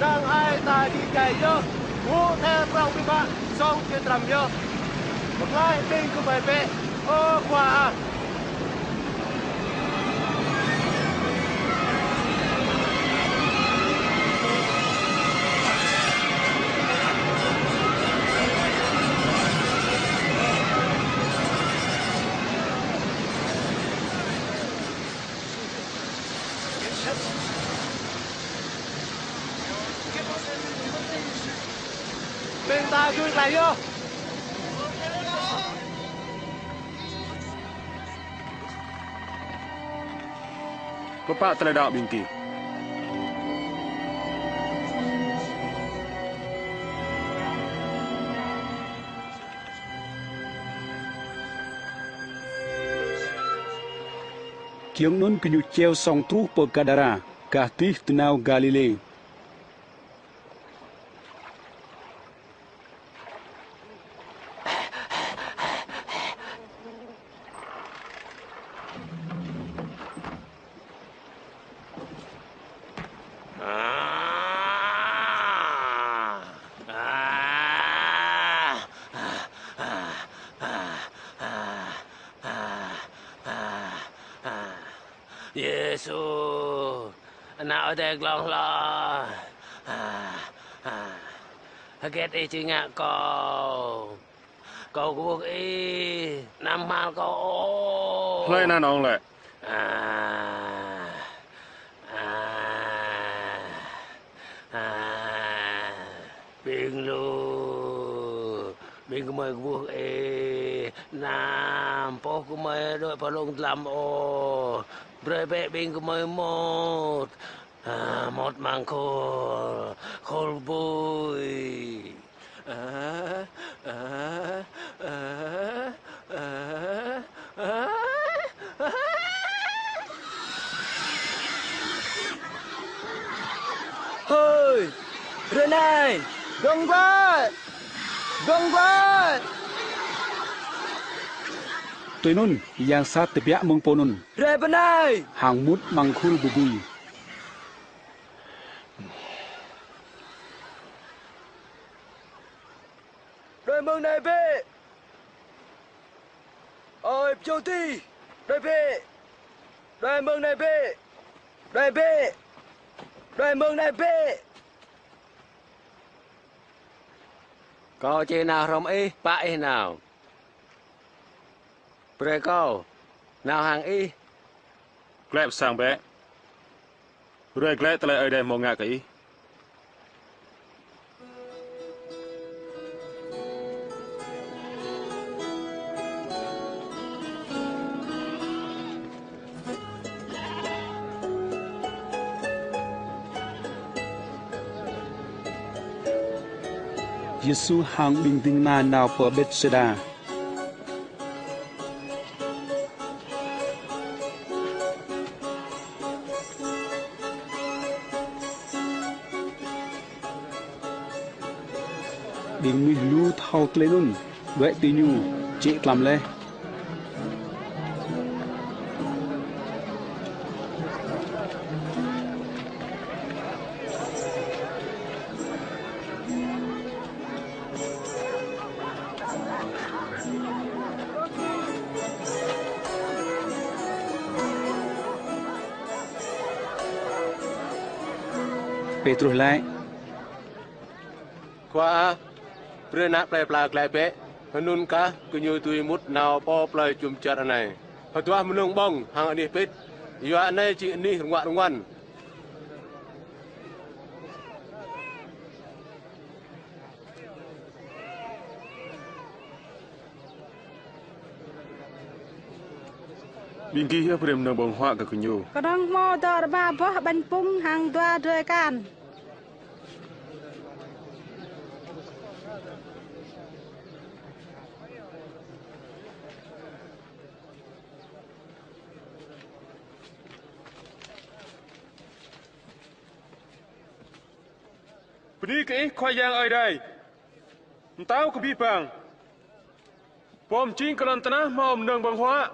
Năng ai ta đĭ djai yơh, ngŏ tơl prŏng biă mă, sŏng či tram yơh. Pơklaih ƀing gơmơi bĕ, ơ Khua ah! Ƀing ta dưi klaih yơh. Pơpă tơlơi đaŏ ƀing gih. Giŏng anŭn gơñu čeo sŏng truh pơ Gadara, gah dih dơnao Galilê. Yêsu, Ană Adai glông hloh. Ah, ah. Hơget Ih či ngă kâo? Kâo kwưh Ih, anăm hmăl kâo ôh. Hlơi anăn ŏng lĕ? Ah, ah, ah. Ƀing lu, ƀing gơmơi kwưh Ih, anăm pŏh gơmơi đuaĭ pơ lông dlăm ôh. Brơi bĕ ƀing gơmơi mŭt. Ah, mŭt amăng khul, khul bui. Ah, ah, ah, ah, ah, ah. Hơi, rai anai, dơ̆ng glaĭ, dơ̆ng glaĭ. Tui anŭn, yang sat tơbiă mơ̆ng pô anŭn. Rai pơ anai. Hăng mŭt amăng khul bơbui. Đuaĭ mơ̆ng anai bĕ. Ơi pơjâo adih, đuaĭ bĕ. Đuaĭ mơ̆ng anai bĕ. Đuaĭ bĕ. Đuaĭ mơ̆ng anai bĕ. Kâo či nao hrŏm ih, pă ih nao. Brơi kâo nao hăng ih. Glaĭ pơ sang bĕ. Ruai glaĭ tơlơi Ơi Adai hmâo ngă kơ ih. Yêsu hăng ƀing ding kơna nao pơ Betsêda. Ƀing mơnuih lu thâo tơlơi anŭn, đuaĭ tui ñu, jĕ tlam laih. Pêtrôs laĭ: Khua ah, brơi ană plei pla glaĭ bĕ, hơnŭn kah gơñu dưi mŭt nao pơ plơi jum dar anai. Hơduah mơnơ̆ng ƀơ̆ng hăng anih pĭt, yua anai jing anih rơnguă rơnguăn. Ƀing gih yơh brơi mơnơ̆ng ƀơ̆ng huă kơ gơñu. Kơnơ̆ng hmâo dŏ rơma boh ƀañ pŭng hăng dua drơi akan. Bơni kơ Ih Khua Yang Ơi Adai, Pơtao kơ abih bang. Pô pơjing kơ lŏn tơnah hmâo mơnơ̆ng ƀơ̆ng huă.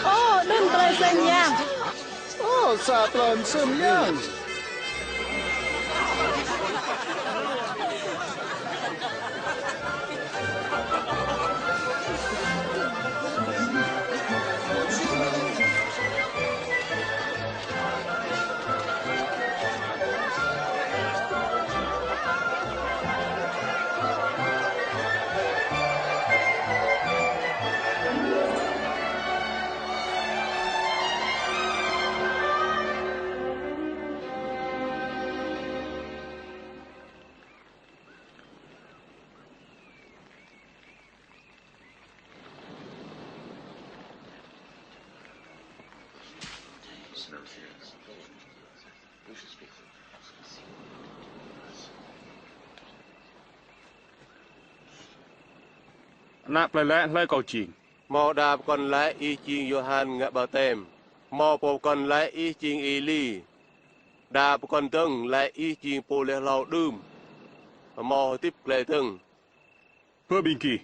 Ơ, anŭn tơlơi mơsêh mơyang. Ơ, sa tơlơi mơsêh mơyang. Ană plei laĭ: Hlơi kâo jing? Hmâo đa pơkŏn laĭ: Ih jing Yôhan ngă ƀaptem. Hmâo pô pơkŏn laĭ: Ih jing Êli. Đa pơkŏn dơ̆ng laĭ: Ih jing pô laih hlâo đưm, hmâo hơdip glaĭ dơ̆ng. Bơ ƀing gih,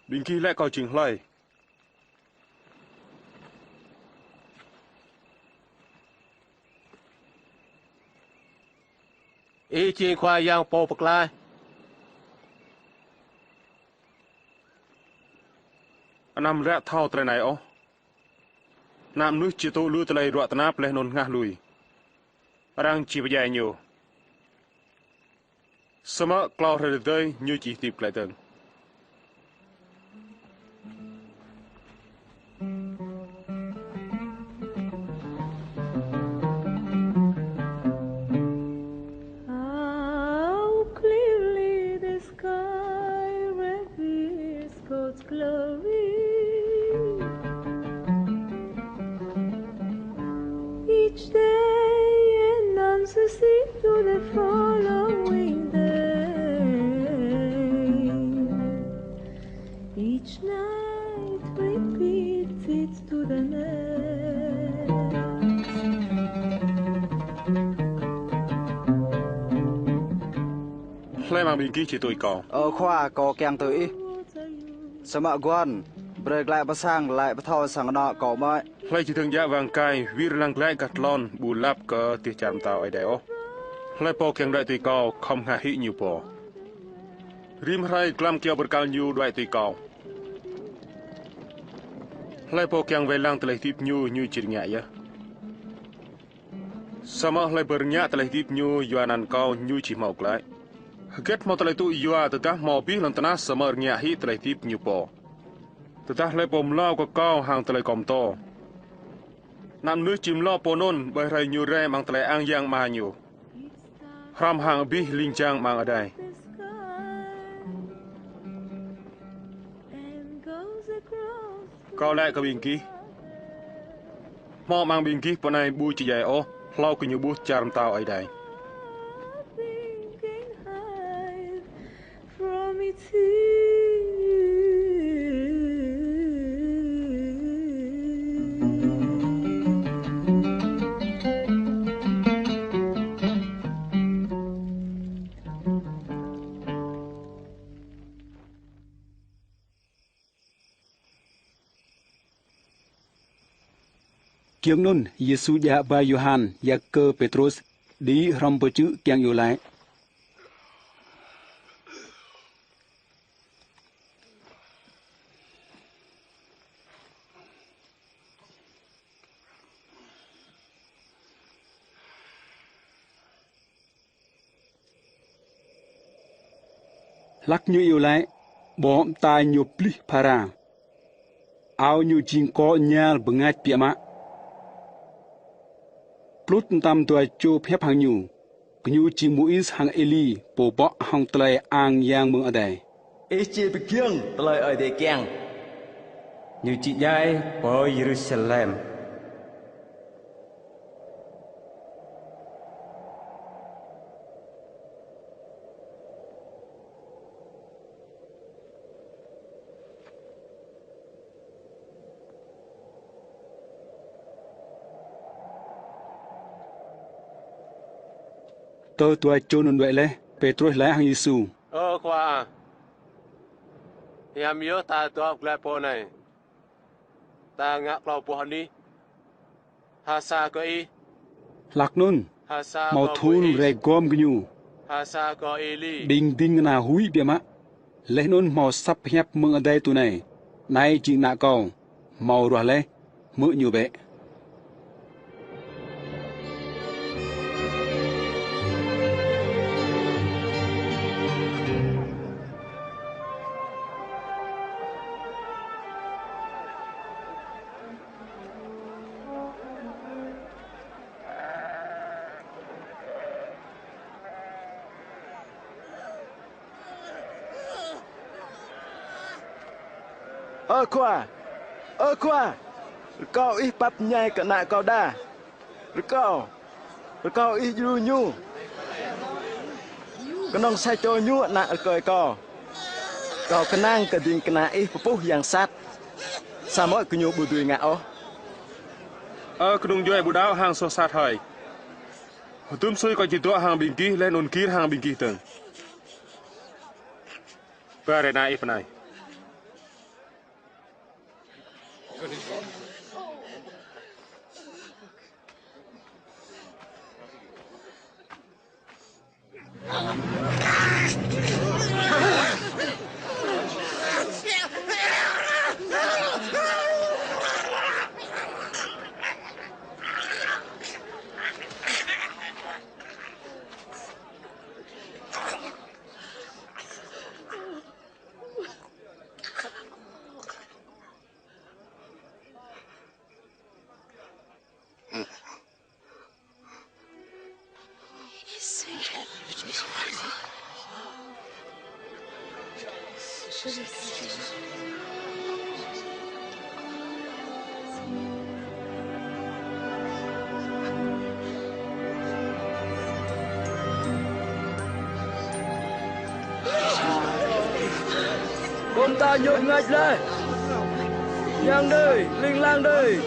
ƀing gih laĭ kâo jing hlơi? Ih jing Khua Yang Pô Pơklaih. Anăm ră thâo tơlơi anai ôh. Ană mơnuih či tŭ lu tơlơi ruă tơnap laih anŭn hngah lui. Arăng či pơdjai ñu. Samơ̆ klâo hrơi tơdơi ñu či hơdip glaĭ dơ̆ng. How clearly the sky reveals God's glory. Each day announces it to the following day. Each night repeats it to the next. Hlơi amăng ƀing gih či tui Kâo? Ơ Khua, kâo kiăng tui Ih. Samơ̆ guăn, brơi glaĭ pơ sang, laĭ pơthâo sang anŏ kâo mơ̆i. Hlơi či dơ̆ng djă wang kai, wir lăng glaĭ gah tlôn, ƀu lăp kơ dêh čar pơtao Ơi Adai ôh. Hlơi pô kiăng đuaĭ tui Kâo, khŏm hngah hĭ ñu pô. Rĭm hrơi glăm kyâo bơrkal ñu đuaĭ tui Kâo. Hlơi pô kiăng wai lăng tơlơi hơdip ñu, ñu či rơngiă yơh. Samơ̆ hlơi pô rơngiă tơlơi hơdip ñu yua anăn Kâo, ñu či hmâo glaĭ. Hơget hmâo tơlơi tŭ yua tơdah hmâo abih lŏn tơnah samơ̆ rơngiă hĭ tơlơi hơdip ñu pô? Tơdah hlơi pô mlâo kơ Kâo hăng tơlơi Kâo pơtô, Ană Mơnuih či mlâo pô anŭn ƀơi hrơi Ñu rai amăng tơlơi ang yang Ama Ñu, hrŏm hăng abih ling jang amăng adai. Kâo laĭ kơ ƀing gih, hmâo amăng ƀing gih pô anai ƀu či djai ôh, hlâo kơ ñu ƀuh čar pơtao Ơi Adai. Giŏng anŭn, Yêsu djă ba Yôhan, Yakơ, Pêtrôs, đĭ hrŏm pơčư̆ kiăng iâu laĭ. Hlak ñu iâu laĭ, ƀô̆ mơta ñu plih phara. Ao ñu jing kô̆ ñal bơngač biă mă. Plut mơtam dua čô pơhiăp hăng ñu. Gơñu jing Môis hăng Êli, pô bŏ hăng tơlơi ang yang mơ̆ng adai. Ih či pơgiŏng tơlơi Ơi Adai kiăng. Ñu či djai pơ Yêrusalem. Tơ dua čô anŭn đuaĭ laih, Pêtrôs laĭ hăng Yêsu: Ơ Khua ah, hiam yơh ta dŏ glaĭ pơ anai. Ta ngă klâo boh anih. Ha sa kơ Ih. Hlak anŭn, ha sa hmâo kơ thun Môis, rai gom gơñu. Ha sa kơ Êli. Đing đing kơna huĭ biă mă. Laih anŭn hmâo asăp pơhiăp mơ̆ng adai tui anai: Anai jing Ană Kâo, hmâo ruah laih, hmư̆ Ñu bĕ. Ơ Khua, ơ Khua, rơkâo Ih pap mơñai kơ ană kâo đa. Rơkâo, rơkâo Ih djru ñu. Kơnơ̆ng sa čô ñu ană rơkơi kâo. Kâo kơnang kơ ding kơna Ih pơpuh yang sat, samơ̆ gơñu ƀu dưi ngă ôh. Ơ kơnung djuai ƀu đaŏ hăng soh sat hơi. Hơdôm sui kâo či dŏ hăng ƀing gih laih anŭn gir hăng ƀing gih dơ̆ng. Ba rai ană ih pơ anai. Ƀô̆ mơta ñu bơngač laih. Yang đơi, ling lang đơi.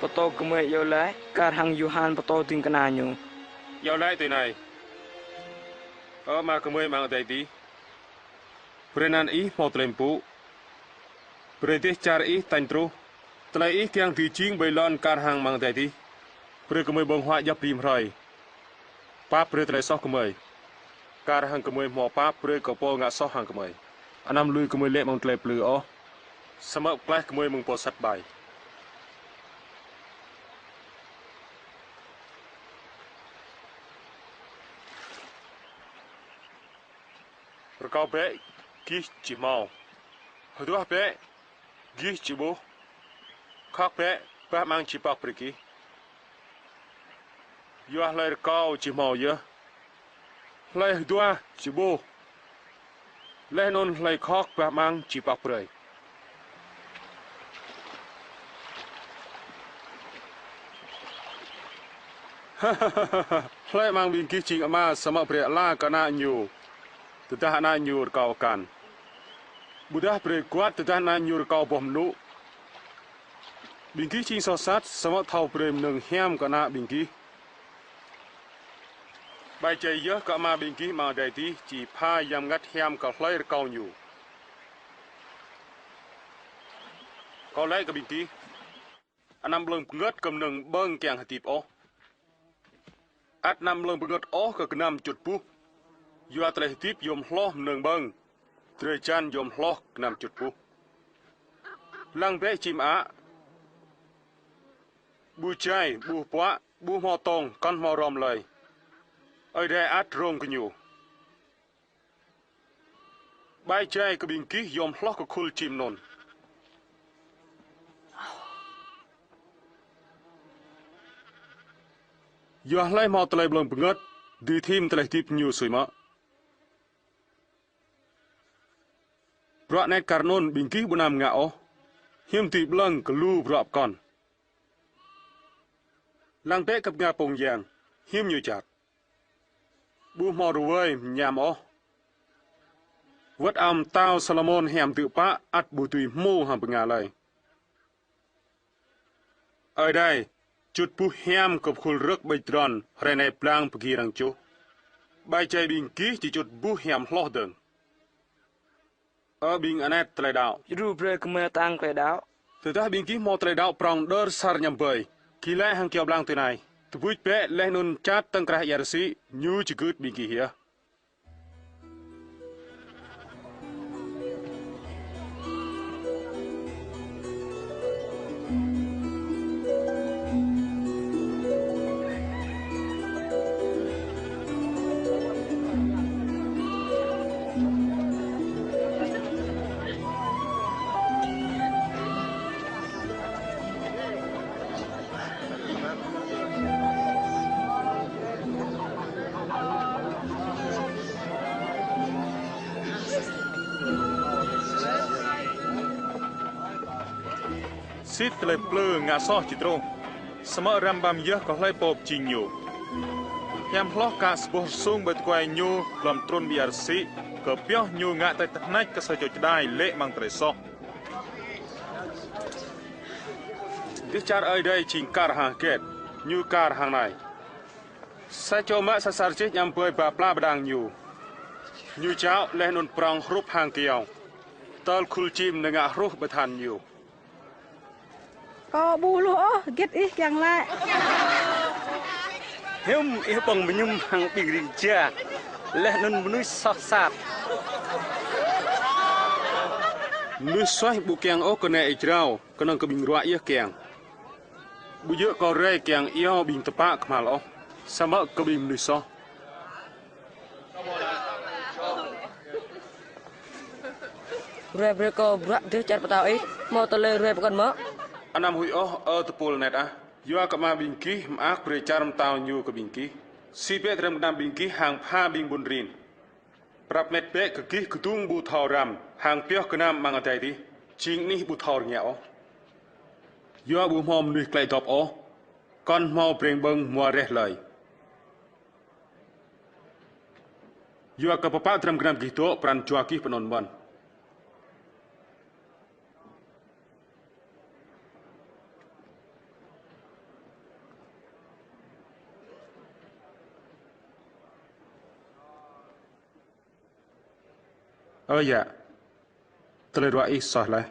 Pơtô gơmơi iâu laĭ kar hăng Yôhan pơtô ding kơna ñu. Iâu laĭ tui anai: Ơ Ama gơmơi amăng adai adih, brơi anăn Ih hmâo tơlơi mpŭ. Brơi dêh čar Ih tañ truh. Tơlơi Ih kiăng dưi jing ƀơi lŏn kar hăng amăng adai adih. Brơi gơmơi ƀơ̆ng huă djŏp rĭm hrơi. Pap brơi tơlơi soh gơmơi, kar hăng gơmơi hmâo pap brơi kơ pô ngă soh hăng gơmơi. Anăm lui gơmơi lê̆ amăng tơlơi plư ôh, samơ̆ pơklaih gơmơi mơ̆ng pô sat ƀai. Rơkâo bĕ, gih či hmâo. Hơduah bĕ, gih či ƀuh. Khŏk bĕ, bah amăng či pŏk brơi gih. Yua hlơi rơkâo či hmâo yơh. Hlơi hơduah či ƀuh. Laih anŭn hlơi khŏk bah amăng či pŏk brơi. Hlơi amăng ƀing gih jing ama samơ̆ brơi ala kơ ană ñu, tơdah ană ñu rơkâo akan? Ƀôdah brơi guăt tơdah ană ñu rơkâo boh mơnŭ? Ƀing gih jing soh sat, samơ̆ thâo brơi mơnơ̆ng hiam kơ ană ƀing gih. Ƀai jai yơh kơ Ama ƀing gih amăng adai adih či pha Yang Bơngăt Hiam kơ hlơi rơkâo Ñu. Kâo laĭ kơ ƀing gih, anăm blơ̆ng bơngơ̆t kơ mơnơ̆ng ƀơ̆ng kiăng hơdip ôh. Ăt anăm blơ̆ng bơngơ̆t ôh kơ gơnam čŭt buh. Yua tơlơi hơdip yôm hloh mơnơ̆ng ƀơ̆ng, drơi jan yôm hloh gơnam čŭt buh. Lăng bĕ čim ă. Ƀu jai, ƀu puă, ƀu hmâo tông, kŏn hmâo hrŏm lơi. Ơi Adai ăt rông kơ ñu. Ƀai jai kơ ƀing gih yôm hloh kơ khul čim anŭn. Yua hlơi hmâo tơlơi blơ̆ng bơngơ̆t, dưi thim tơlơi hơdip ñu sui mă. Bruă anet kar anŭn ƀing gih ƀu anăm ngă ôh, hiư̆m dưi blơ̆ng kơ lu bruă pơkŏn. Lăng bĕ kơ bơnga pông yang, hiư̆m ñu čăt. Ƀu hmâo rơwơi mơñam ôh. Wơ̆t ao mơtao Salômôn hiam dư̆ pă ăt ƀu dưi hmô hăng bơnga lơi. Ơi Adai, čŭt buh hiam kơ khul rơ̆k ƀơi tơdron, hrơi anai blang pơgi arăng čuh. Ƀai jai ƀing gih či čŭt buh hiam hloh dơ̆ng. Ơ ƀing anet tơlơi đaŏ. Djru brơi kơ mơi tăng tơlơi đaŏ. Tơdah ƀing gih hmâo tơlơi đaŏ prŏng đơr asar ñăm ƀơi, gih laĭ hăng kyâo blang tui anai: Tơbuč bĕ laih anŭn čăt tơ̆ng krah ia rơsĭ, ñu či gưt ƀing gih yơh. Sĭt tơlơi plư ngă soh či truh, samơ̆ răm ƀăm yơh kơ hlơi pô pơjing ñu. Hiam hloh kă sa boh rơsung ƀơi tơkuai ñu lŏm trŭn ƀơi ia rơsĭ, kơ pioh ñu ngă tơlơi tơhneč kơ sa čô čơđai lê̆ amăng tơlơi soh. Dêh čar Ơi Adai jing kar hăng hơget, ñu kar hăng anai: Sa čô mă sa asar čih añăm ƀơi ba pla bơđang ñu. Ñu čao laih anŭn prŏng hrup hăng kyâo, tơl khul čim nao ngă hruh ƀơi than ñu. Kâo ƀu hluh ôh hơget ih kiăng laĭ. Hiư̆m ih ƀơ̆ng mơñum hăng ƀing ring jia, laih anŭn mơnuih soh sat. Mơnuih suaih ƀu kiăng ôh kơ nai ia jrao, kơnơ̆ng kơ ƀing ruă yơh kiăng. Ƀu djơ̆ kâo rai kiăng iâu ƀing tơpă kơhma̱l ôh, samơ̆ kơ ƀing mơnuih soh. Ruai brơi kơ bruă dêh čar pơtao ih, hmâo tơlơi ruai pơkŏn mơ̆? Anăm huĭ ôh, ơ tơpul anet ah. Yua kơ Ama ƀing gih mơak brơi čar pơtao Ñu kơ ƀing gih. Sĭ bĕ dram gơnam ƀing gih hăng pha ƀing ƀun rin. Prăp met bĕ kơ gih kơdung ƀu thâo răm, hăng pioh gơnam amăng adai adih, jing anih ƀu thâo rơngiă ôh. Yua ƀu hmâo mơnuih klĕ dŏp ôh, kŏn hmâo breng ƀơ̆ng mua reh lơi. Yua kơ pơpă dram gơnam gih dŏ, pran jua gih pơanŭn mơ̆n. Ơ yă, tơlơi ruă ih soh laih.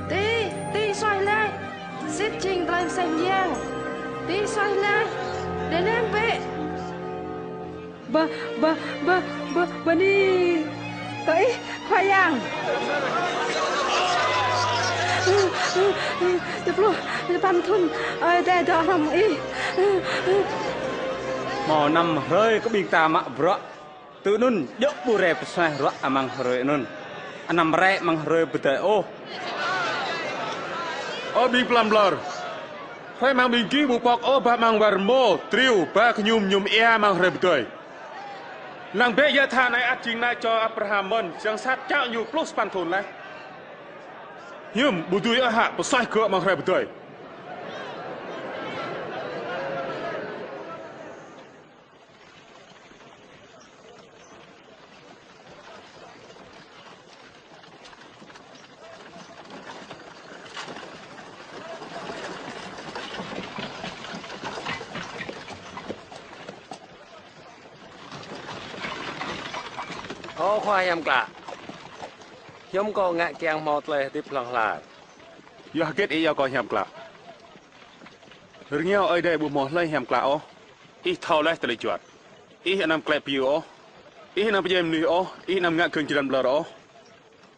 Tih, tih soh laih. Sĭt jing tơlơi mơsêh mơyang. Tih soh laih. Đe lem bĕ. Bơ, bơ, bơ, bơ, bơni kơ Ih, Khua Yang. Dua pluh sapăn thŭn, Ơi Adai dŏ hrŏm Ih. Hmâo năm hrơi kơ ƀing ta mă bruă. Tui anŭn, djơ̆ ƀu rai pơsuaih ruă amăng hrơi anŭn. Anăm rai amăng hrơi pơdơi ôh. Ơ ƀing plăm ƀlŏr. Hrơi amăng ƀing gih ƀu pŏk ôh bah amăng war rơmô, triu, ba kơñum, mơñum ia amăng hrơi pơdơi. Lăng bĕ yă tha anai ăt jing ană čô Abraham mơ̆n, yang sat čao ñu pluh sapăn thŭn laih. Hiư̆m ƀu dưi ôh hă pơsuaih gơ̆ amăng hrơi pơdơi. Ơ Khua hiam klă. Hiư̆m kâo ngă kiăng hmâo tơlơi hơdip hlŏng lar? Yua hơget ih iâu kâo hiam klă? Rơngiao Ơi Adai ƀu hmâo hlơi hiam klă ôh. Ih thâo laih tơlơi juăt. Ih anăm klĕ piu ôh. Ih anăm pơdjai mơnuih ôh. Ih anăm ngă kơ̆ng jơlan ƀlŏr ôh.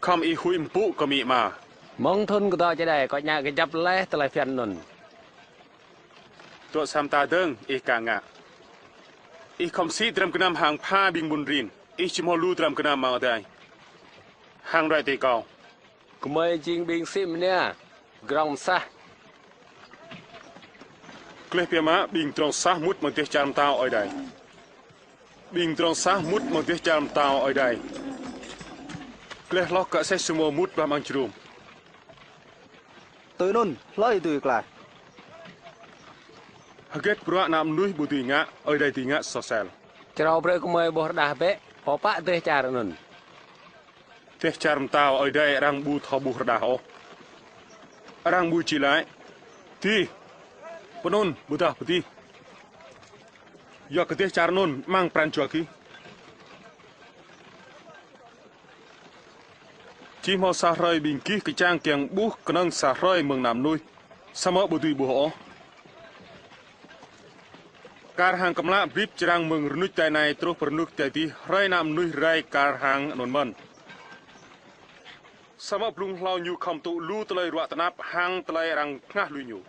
Khŏm ih huĭ mpŭ kơ amĭ ama. Mơ̆ng thŭn kơdŏ čơđai kâo ñă kơjăp laih tơlơi phiăn anŭn. Dŏ sa mơta dơ̆ng ih ka ngă. Ih khŏm sĭ dram gơnam hăng pha ƀing ƀun rin. Ih či hmâo lu dram gơnam amăng adai. Hăng ruai tui kâo. Gơmơi jing ƀing sĭ mơnia, grŏng mơsah. Gleh biă mă, ƀing grŏng mơsah mŭt amăng dêh čar pơtao Ơi Adai. Ƀing grŏng mơsah mŭt amăng dêh čar pơtao Ơi Adai. Gleh hloh kơ aseh samô mŭt bah amăng jơnum. Tui anŭn, hlơi dưi klaih? Hơget bruă ană mơnuih ƀu dưi ngă, Ơi Adai dưi ngă soh sel. Črâo brơi gơmơi ƀuh rơđah bĕ, pơpă dêh čar anŭn. Dêh čar pơtao Ơi Adai arăng ƀu thâo ƀuh rơđah ôh. Arăng ƀu či laĭ: Dih, pơanŭn, ƀôdah pơdih. Yua kơ dêh čar anŭn amăng pran jua gih. Či hmâo sa hrơi ƀing gih kơčăng kiăng ƀuh kơnơ̆ng sa hrơi mơ̆ng ană mơnuih, samơ̆ ƀu dưi ƀuh ôh. Kar hăng kơmlă brip črang mơ̆ng rơnuč adai anai truh pơ rơnuč adai adih, hrơi ană mơnuih rai kar hăng anŭn mơ̆n. Samơ̆ blung hlâo ñu khŏm tŭ lu tơlơi ruă tơnap hăng tơlơi arăng hơngah lui ñu.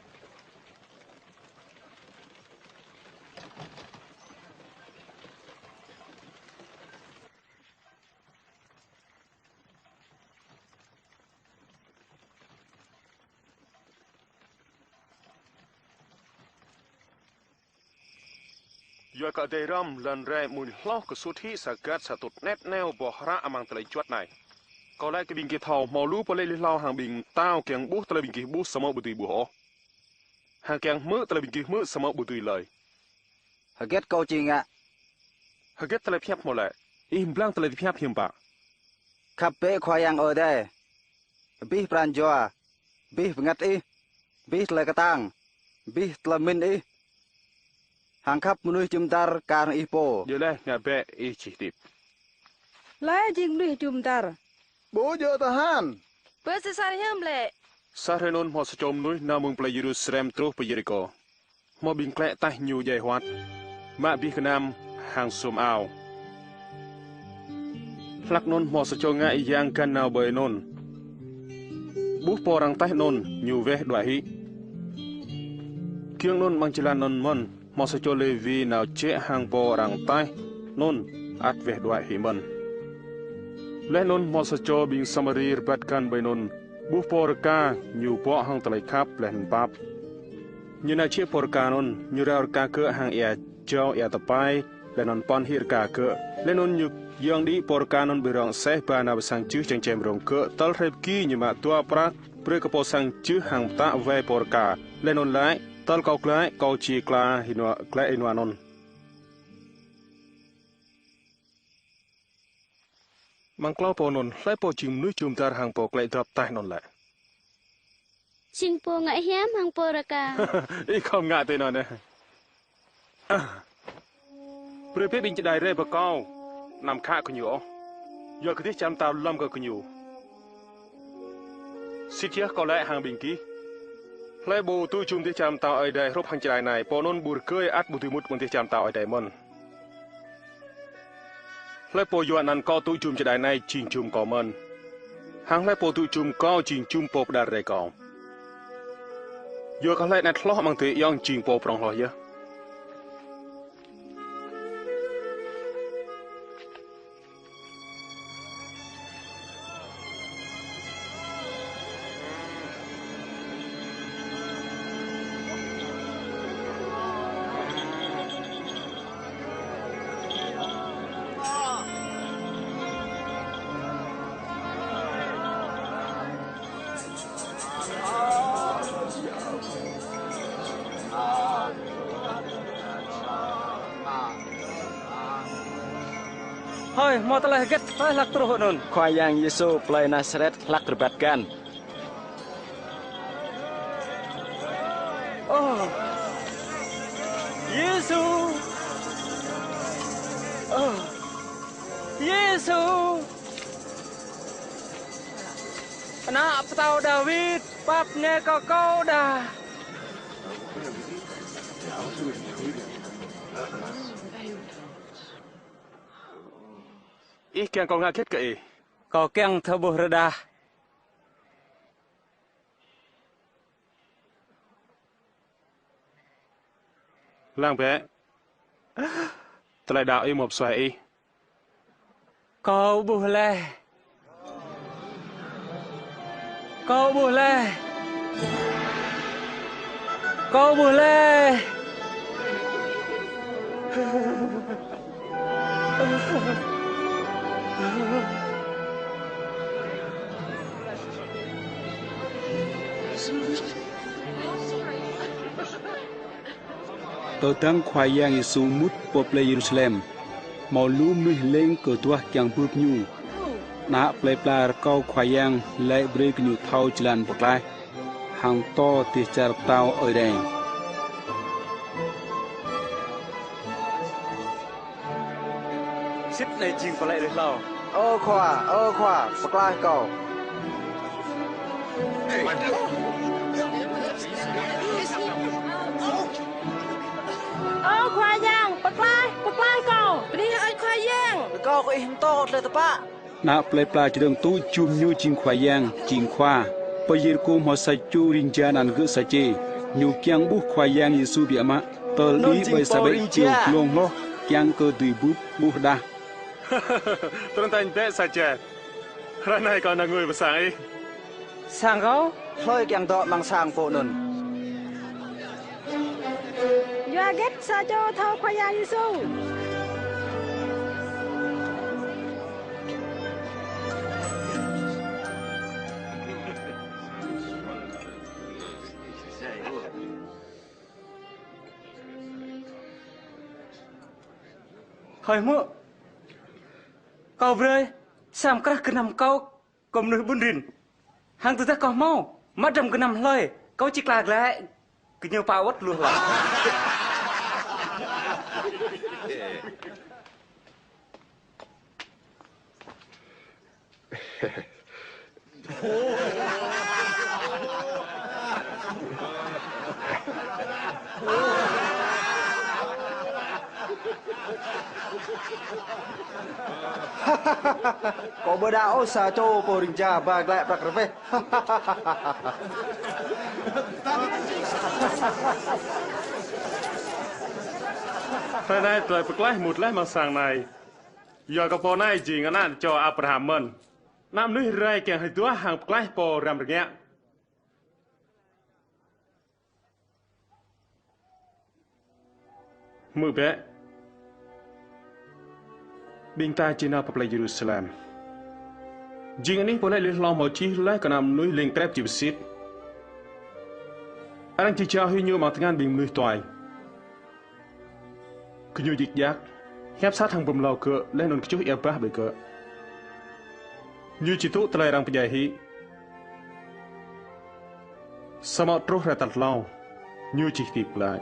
Yua kơ adai răm, lŏn rai amuñ hloh kơ sut hĭ sa hơgăt sa tŭt anet neo boh hră amăng tơlơi juăt anai. Kâo laĭ kơ ƀing gih thâo, hmâo lu pô laĭ lui hlâo hăng ƀing pơtao kiăng ƀuh tơlơi ƀing gih ƀuh samơ̆ ƀu dưi ƀuh ôh. Hăng kiăng hmư̆ tơlơi ƀing gih hmư̆ samơ̆ ƀu dưi hlơi. Hơget kâo či ngă? Hơget tơlơi pơhiăp hmâo laĭ? Ih pơblang tơlơi pơhiăp hiư̆m pă? Khăp bĕ Khua Yang Ơi Adai, abih pran jua, abih bơngăt ih, abih tơlơi kơtang, abih tơlơi pơmĭn ih. Hăng khăp mơnuih jum dar kar hăng ih pô. Djơ̆ laih, ngă bĕ, ih či hơdip. Hlơi jing mơnuih jum dar? Ƀu djơ̆ tơhan. Pơ Sêsar hiư̆m lĕ? Sa hrơi anŭn hmâo sa čô mơnuih nao mơ̆ng plơi Yêrusalem truh pơ Yêrikô. Hmâo ƀing klĕ taih ñu djai huăt, mă abih gơnam hăng sum ao. Hlak anŭn hmâo sa čô ngă yang găn nao ƀơi anŭn. Ƀuh pô arăng taih anŭn, ñu weh đuaĭ hĭ. Giŏng anŭn amăng jơlan anŭn mơ̆n, hmâo sa čô Lêwi nao jĕ hăng pô arăng taih anŭn, ăt weh đuaĭ hĭ mơ̆n. Laih anŭn hmâo sa čô ƀing Samari rơbat găn ƀơi anŭn, ƀuh pô rơka, ñu bŏ hăng tơlơi khăp laih anŭn pap. Ñu nao jĕ pơ rơka anŭn, ñu rao rơka gơ̆ hăng ia jâo ia tơpai, laih anŭn pŏn hĭ rơka gơ̆. Laih anŭn ñu yŏng đĭ pô rơka anŭn ƀơi rŏng aseh ba nao pơ sang jưh čang čem rông gơ̆, tơl hrơi pơgi ñu mă dua prăk, brơi kơ pô sang jưh hăng pơtă wai pô rơka. Laih anŭn laĭ: Tơl kâo glaĭ, kâo či kla hĭ nua, glaĭ hĭ nua anŭn. Amăng klâo pô anŭn, hlơi pô jing mơnuih jum dar hăng pô klĕ dŏp taih anŭn lĕ? Jing pô ngă hiam hăng pô rơka. Ih khŏm ngă tui anŭn ơ. Brơi bĕ ƀing čơđai rai pơ kâo, anăm khă kơ ñu ôh. Yua kơ dêh čar pơtao lŏm kơ gơñu. Sĭt yơh kâo laĭ hăng ƀing gih: Hlơi pô tŭ jum dêh čar pơtao Ơi Adai hrup hăng čơđai anai, pô anŭn ƀu rơgơi ăt ƀu dưi mŭt amăng dêh čar pơtao Ơi Adai mơ̆n. Hlơi pô yua anăn kâo tŭ jum čơđai anai jing jum kâo mơ̆n. Hăng hlơi pô tŭ jum kâo jing jum pô pơđar rai kâo. Yua kơ hlơi anet hloh amăng adơi ayŏng jing pô prŏng hloh yơh. Hơi, hmâo tơlơi hơget, hlơi hlak truh anŭn? Khua Yang Yêsu plơi Nasaret hlak rơbat găn. Ơ, Yêsu! Ơ, Yêsu! Ană pơtao Dawid, pap nê kơ kâo đa. Ih kiăng kâo ngă hơget kơ ih? Kâo kiăng thâo ƀuh rơđah. Lăng bĕ. Tơlơi đaŏ ih hmâo pơsuaih ih. Kâo ƀuh laih. Kâo ƀuh laih. Kâo ƀuh laih. Tơdang Khua Yang Yêsu mŭt pơ plơi Yêrusalem, hmâo lu mơnuih lêng kơduah kiăng bưp Ñu. Ană plơi pla rơkâo Khua Yang laĭ brơi kơ Ñu thâo jơlan pơklaih hăng pơtô dêh čar pơtao Ơi Adai. Sĭt anai jing pô laĭ lui hlâo. Ơ Khua, ơ Khua, pơklaih kâo. Ơ Khua Yang, pơklaih, pơklaih kâo. Bơni hơơč Khua Yang. Rơkâo kơ Ih pơtô tơlơi tơpă. Ană plơi pla čơdơ̆ng tŭ jum Ñu jing Khua Yang, jing Khua. Pơ Yêrikô hmâo sa čô ring jia anăn gơ̆ Sačê. Ñu kiăng ƀuh Khua Yang Yêsu biă mă, tơl đĭ ƀơi sa ƀĕ kyâo glông hloh, kiăng kơ dưi bưp ƀuh đah. Trŭn tañ bĕ Sačê. Hrơi anai kâo nao ngui pơ sang ih. Sang kâo? Hlơi kiăng dŏ amăng sang pô anŭn? Yua hơget sa čô thâo Khua Yang Yêsu? Hơi hmư̆, kâo brơi sa mơkrah gơnam kâo kơ mơnuih ƀun rin. Hăng tơdah kâo hmâo, mă dram gơnam hlơi, kâo či kla glaĭ kơ ñu pă wơ̆t lu hlâo. Kâo ƀu đaŏ ôh sa čô pô ring jia ba glaĭ prăk rơbêh. Hrơi anai tơlơi pơklaih mŭt laih amăng sang anai. Yua kơ pô anai jing ană čô Abraham mơ̆n. Ană mơnuih rai kiăng hơduah hăng pơklaih pô răm rơngiă. Hmư̆ bĕ. Ƀing ta či nao pơ plei Yêrusalem. Jing anih pô laĭ lui hlâo hmâo čih laih kơ Ană Mơnuih lêng krep či pơsit. Arăng či jao hĭ Ñu amăng tơngan ƀing mơnuih tuai. Gơñu djik djak, hiăp sat hăng pơmlâo gơ̆, laih anŭn kơčuh ia bah ƀơi gơ̆. Ñu či tŭ tơlơi arăng pơdjai hĭ. Samơ̆ truh hrơi tal tlâo, Ñu či hơdip glaĭ.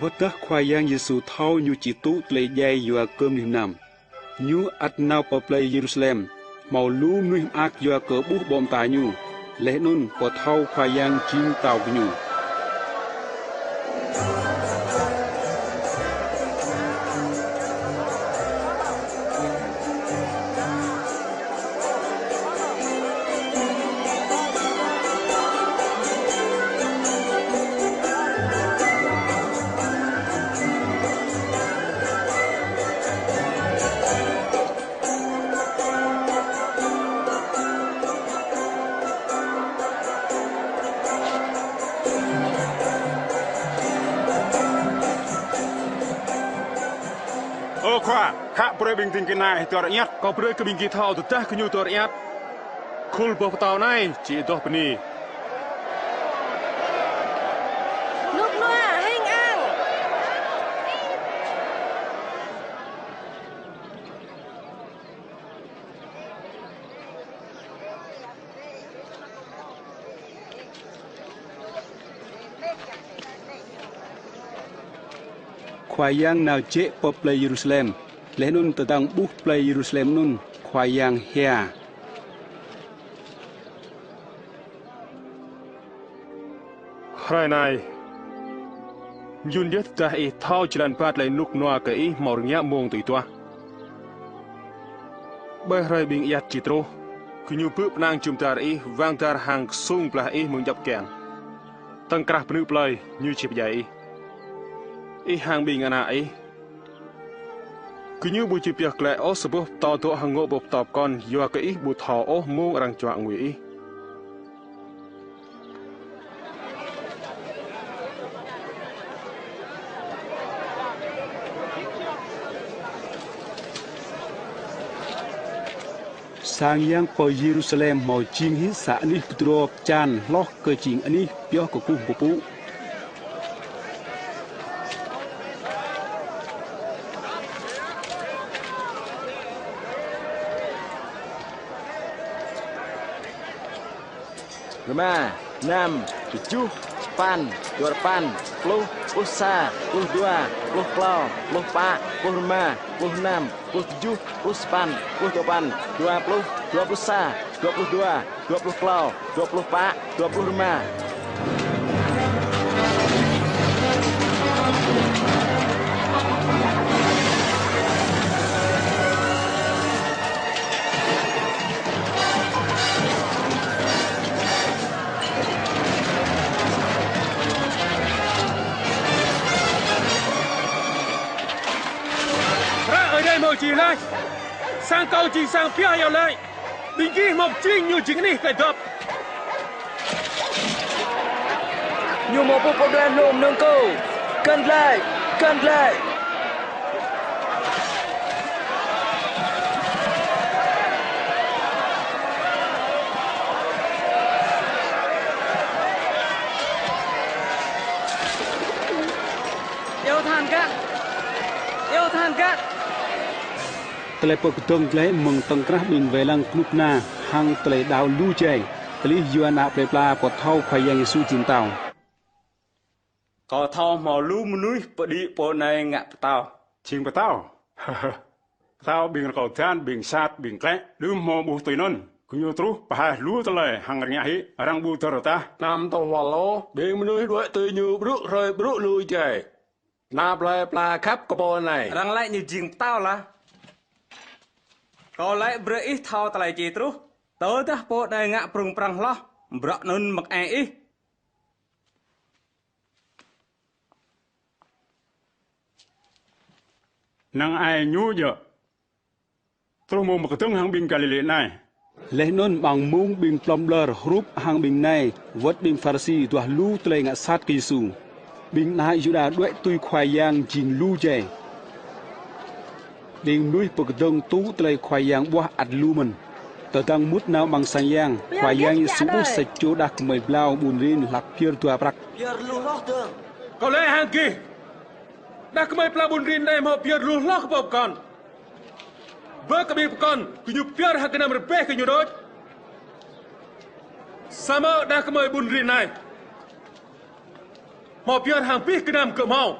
Wơ̆t tơdah Khua Yang Yêsu thâo Ñu či tŭ tơlơi djai yua kơ mơnuih mơnam, Ñu ăt nao pơ plei Yêrusalem, hmâo lu mơnuih mơak yua kơ ƀuh ƀô̆ mơta Ñu, laih anŭn pơthâo Khua Yang jing pơtao gơñu. Ơ Khua, khă brơi ƀing ding kơna hơdơr rơiăt. Kâo brơi kơ ƀing gih thâo tơdah gơñu hơdơr rơiăt, khul boh pơtâo anai či adoh bơni. Rơnŭk rơnua hing ang. Khua Yang nao jĕ pơ plei Yêrusalem, laih anŭn tơdang ƀuh plei Yêrusalem anŭn, Khua Yang hia. Hrơi anai, mơyŭn yơh tơdah ih thâo jơlan ba tơlơi rơnŭk rơnua kơ ih hmâo rơngiă mông tui tuah. Ƀơi hrơi ƀing ayăt či truh, gơñu bư̆ pơnăng jum dar ih, wang dar hăng kơsung blah ih mơ̆ng djŏp kiăng. Tơ̆ng krah pơnư̆ plơi, ñu či pơdjai ih. Ih hăng ƀing ană ih, gơñu ƀu či pioh glaĭ ôh sa boh pơtâo dŏ hăng ngŏ boh pơtâo pơkŏn, yua kơ ih ƀu thâo ôh mông arăng čuă ngui ih. Sang Yang pơ Yêrusalem hmâo jing hĭ sa anih pơdrô pơčan hloh kơ jing anih pioh kơkuh pơpŭ. Rơma, năm, tơjuh, sapăn, duarơpăn, pluh, pluh sa, pluh dua, pluh klâo, pluh pă, pluh rơma, pluh năm, pluh tơjuh, pluh sapăn, pluh duapăn, dua pluh, dua pluh sa, dua pluh dua, dua pluh klâo, dua pluh pă, dua pluh rơma. Hră Ơi Adai hmâo čih laih: Sang Kâo jing sang pioh iâu laĭ. Ƀing gih hmâo pơjing Ñu jing anih tơlơi dŏp. Ñu hmâo pơpŭ pơblah hlô mơnơ̆ng kâo. Găn glaĭ, găn glaĭ. Iâu than gah. Iâu than gah. Tơlơi pơkơdơ̆ng glaĭ mơ̆ng tơ̆ng krah ƀing wai lăng kơnuk kơna hăng tơlơi đaŏ lu jai, tơlơi Yôhan ană plơi pla pơthâo Khua Yang Yêsu jing pơtao. Kâo thâo hmâo lu mơnuih pơđĭ pô anai ngă pơtao. Jing pơtao? Pơtao ƀing rơkâo dan, ƀing sat, ƀing klĕ, đưm hmâo ƀuh tui anŭn. Gơñu truh pơhaih lu tơlơi hăng rơngiă hĭ, arăng ƀu dơr tah. Anăm tŏng wơl ôh, ƀing mơnuih đuaĭ tui Ñu ƀrư̆ hrơi ƀrư̆ lu jai. Anăp hlơi pla khăp kơ pô anai? Arăng laĭ ñu jing pơtao lah. Kâo laĭ brơi ih thâo tơlơi či truh, tơdah pô anai ngă prŭng prăng hloh, bruă anŭn mơ̆ng ai ih. Năng ai Ñu djơ̆. Truh mơ̆ng pơkơdơ̆ng hăng ƀing Galilê anai. Laih anŭn amăng mông ƀing plŏm ƀlŏr hrup hăng ƀing anai, wơ̆t ƀing Pharisi duah lu tơlơi ngă sat kơ Yêsu. Ƀing ană Yuđa đuaĭ tui Khua Yang jing lu jai. Ƀing mơnuih pơkơdơ̆ng tŭ tơlơi Khua Yang ƀuah ăt lu mơ̆n. Tơdang mŭt nao amăng sang yang, Khua Yang Yêsu ƀuh sa čô đah kơmơi blao ƀun rin hlak pơyơr dua prăk. Pơyơr lu hloh dơ̆ng. Kâo laĭ hăng gih, đah kơmơi blao ƀun rin anai hmâo pơyơr lu hloh kơ pô pơkŏn. Bơ kơ ƀing pơkŏn, gơñu pơyơr hăng gơnam rơbeh gơñu đôč. Samơ̆ đah kơmơi ƀun rin anai hmâo pơyơr hăng abih gơnam gơ̆ hmâo.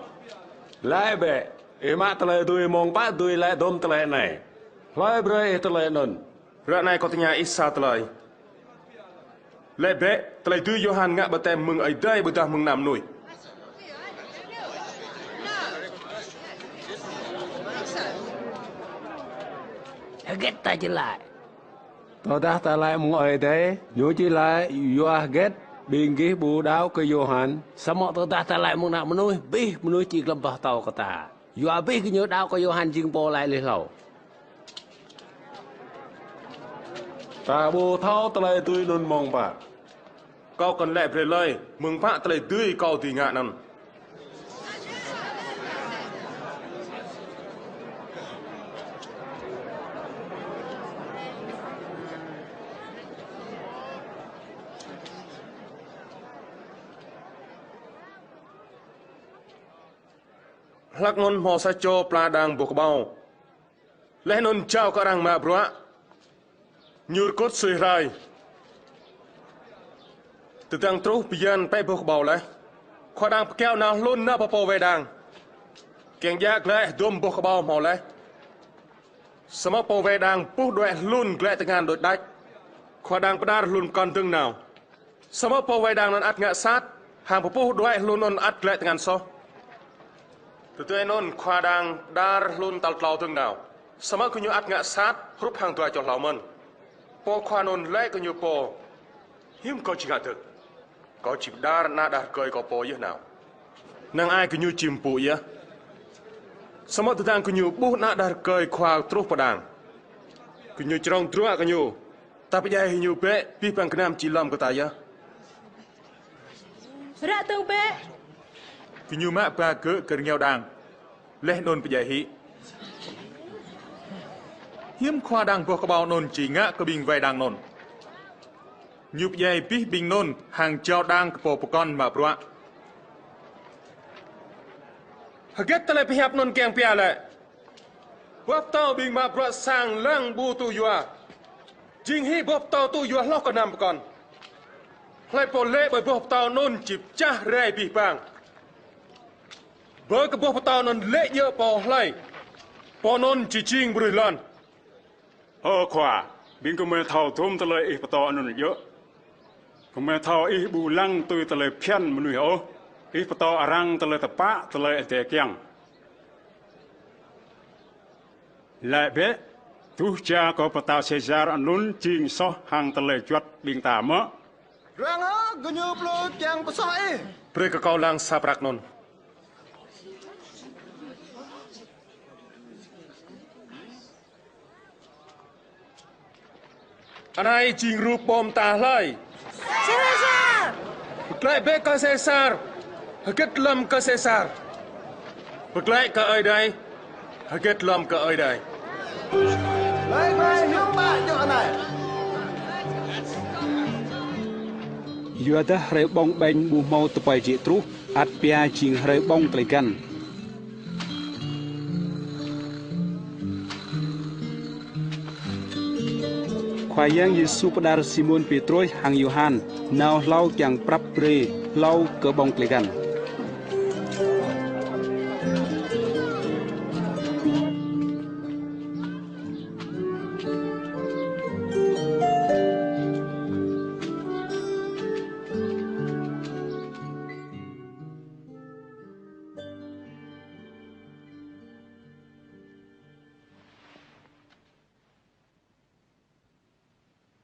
Laĭ bĕ, ih mă tơlơi dưi mơ̆ng pă dưi laĭ dôm tơlơi anai? Hlơi brơi ih tơlơi anŭn? Ră anai kâo tơña ih sa tơlơi. Laĭ bĕ, tơlơi dưi Yôhan ngă baptem mơ̆ng Ơi Adai ƀôdah mơ̆ng ană mơnuih? Hơget ta či laĭ? Tơdah ta laĭ mơ̆ng Ơi Adai, Ñu či laĭ: Yua hơget ƀing gih ƀu đaŏ kơ Yôhan? Samơ̆ tơdah ta laĭ mơ̆ng ană mơnuih, abih mơnuih či glŏm boh pơtâo kơ ta, yua abih gơñu đaŏ kơ Yôhan jing pô laĭ laih hlâo. Ta ƀu thâo tơlơi dưi anŭn mơ̆ng pă. Kâo kŏn laĭ brơi lơi, mơ̆ng pă tơlơi dưi kâo dưi ngă anŭn. Hlak anŭn hmâo sa čô pla đang boh kơƀâo. Laih anŭn jao kơ arăng mă bruă, ñu rơkŭt sui hrơi. Tơdang truh bơyan pĕ boh kơƀâo laih, khua đang pơkiaŏ nao hlŭn nao pơ pô wai đang, kiăng djă glaĭ hơdôm boh kơƀâo hmâo laih. Samơ̆ pô wai đang puh đuaĭ hlŭn glaĭ tơngan đôč đač. Khua đang pơđar hlŭn pơkŏn dơ̆ng nao. Samơ̆ pô wai đang anŭn ăt ngă sat, hăng pơpuh đuaĭ hlŭn anŭn ăt glaĭ tơngan soh. Tơdơi anŭn khua đang pơđar hlŭn tal tlâo dơ̆ng nao. Samơ̆ gơñu ăt ngă sat, hrup hăng dua čô hlâo mơ̆n. Pô khua anŭn laĭ kơ ñu pô: Hiư̆m kâo či ngă dơ̆ng? Kâo či pơđar ană đah rơkơi kâo pô yơh nao. Năng ai gơñu či mpŭ yơh. Samơ̆ tơdang gơñu ƀuh ană đah rơkơi khua truh pơ đang, gơñu črông druă kơ ñu: Ta pơdjai hĭ ñu bĕ, abih bang gơnam či lŏm kơ ta yơh. Ră tơ̆ng bĕ. Gơñu mă ba gơ̆ kơ rơngiao đang, laih anŭn pơdjai hĭ. Hiư̆m khua đang boh kơƀâo anŭn či ngă kơ ƀing wai đang anŭn? Ñu pơdjai abih ƀing anŭn hăng jao đang kơ pô pơkŏn mă bruă. Hơget tơlơi pơhiăp anŭn kiăng pia lĕ? Boh pơtâo ƀing mă bruă sang lăng ƀu tŭ yua, jing hĭ boh pơtâo tŭ yua hloh kơ anăm pơkŏn. Hlơi pô lê̆ ƀơi boh pơtâo anŭn či pơčah rai abih bang. Bơ kơ boh pơtâo anŭn lê̆ djơ̆ pô hlơi, pô anŭn či jing brơi lŏn. Ơ khua, ƀing gơmơi thâo dôm tơlơi ih pơtô anŭn djơ̆. Gơmơi thâo ih ƀu lăng tui tơlơi phiăn mơnuih ôh, ih pơtô arăng tơlơi tơpă tơlơi Adai kiăng. Laĭ bĕ, tuh ja kơ pơtao Sêsar anŭn jing soh hăng tơlơi juăt ƀing ta mơ̆? Răng hă, gơñu plư kiăng pơsoh ih? Brơi kơ kâo lăng sa prăk anŭn. Anai jing rup ƀô̆ mơta hlơi? Sêsar! Pơglaĭ bĕ kơ Sêsar hơget lŏm kơ Sêsar. Pơglaĭ kơ Ơi Adai hơget lŏm kơ Ơi Adai. Hlơi glaĭ hiư̆m pă djơ̆ anai? Yua dah hrơi ƀơ̆ng ƀañ ƀu hmâo tơpai jĕ truh, ăt pia jing hrơi ƀơ̆ng tơlơi găn. Khua Yang Yêsu pơđar Simôn Pêtrôs hăng Yôhan nao hlâo kiăng prăp brơi hlâo kơ ƀơ̆ng tơlơi găn.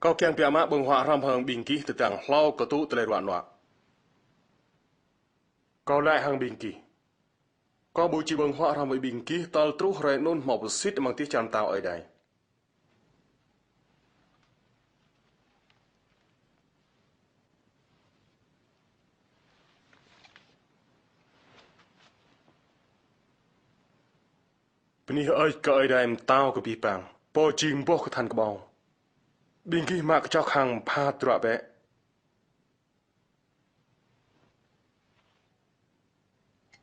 Kâo kiăng biă mă ƀơ̆ng huă hrŏm hăng ƀing gih tơdang hlâo kơ tŭ tơlơi ruă nuă. Kâo laĭ hăng ƀing gih, kâo ƀu či ƀơ̆ng huă hrŏm hăng ƀing gih tơl truh hrơi anŭn hmâo pơsit amăng dêh čar pơtao Ơi Adai. Bơni hơơč kơ Ơi Adai pơtao kơ abih bang, Pô jing boh kơthan kơƀâo. Ƀing gih mă kơčŏk hăng pha tơdruă bĕ.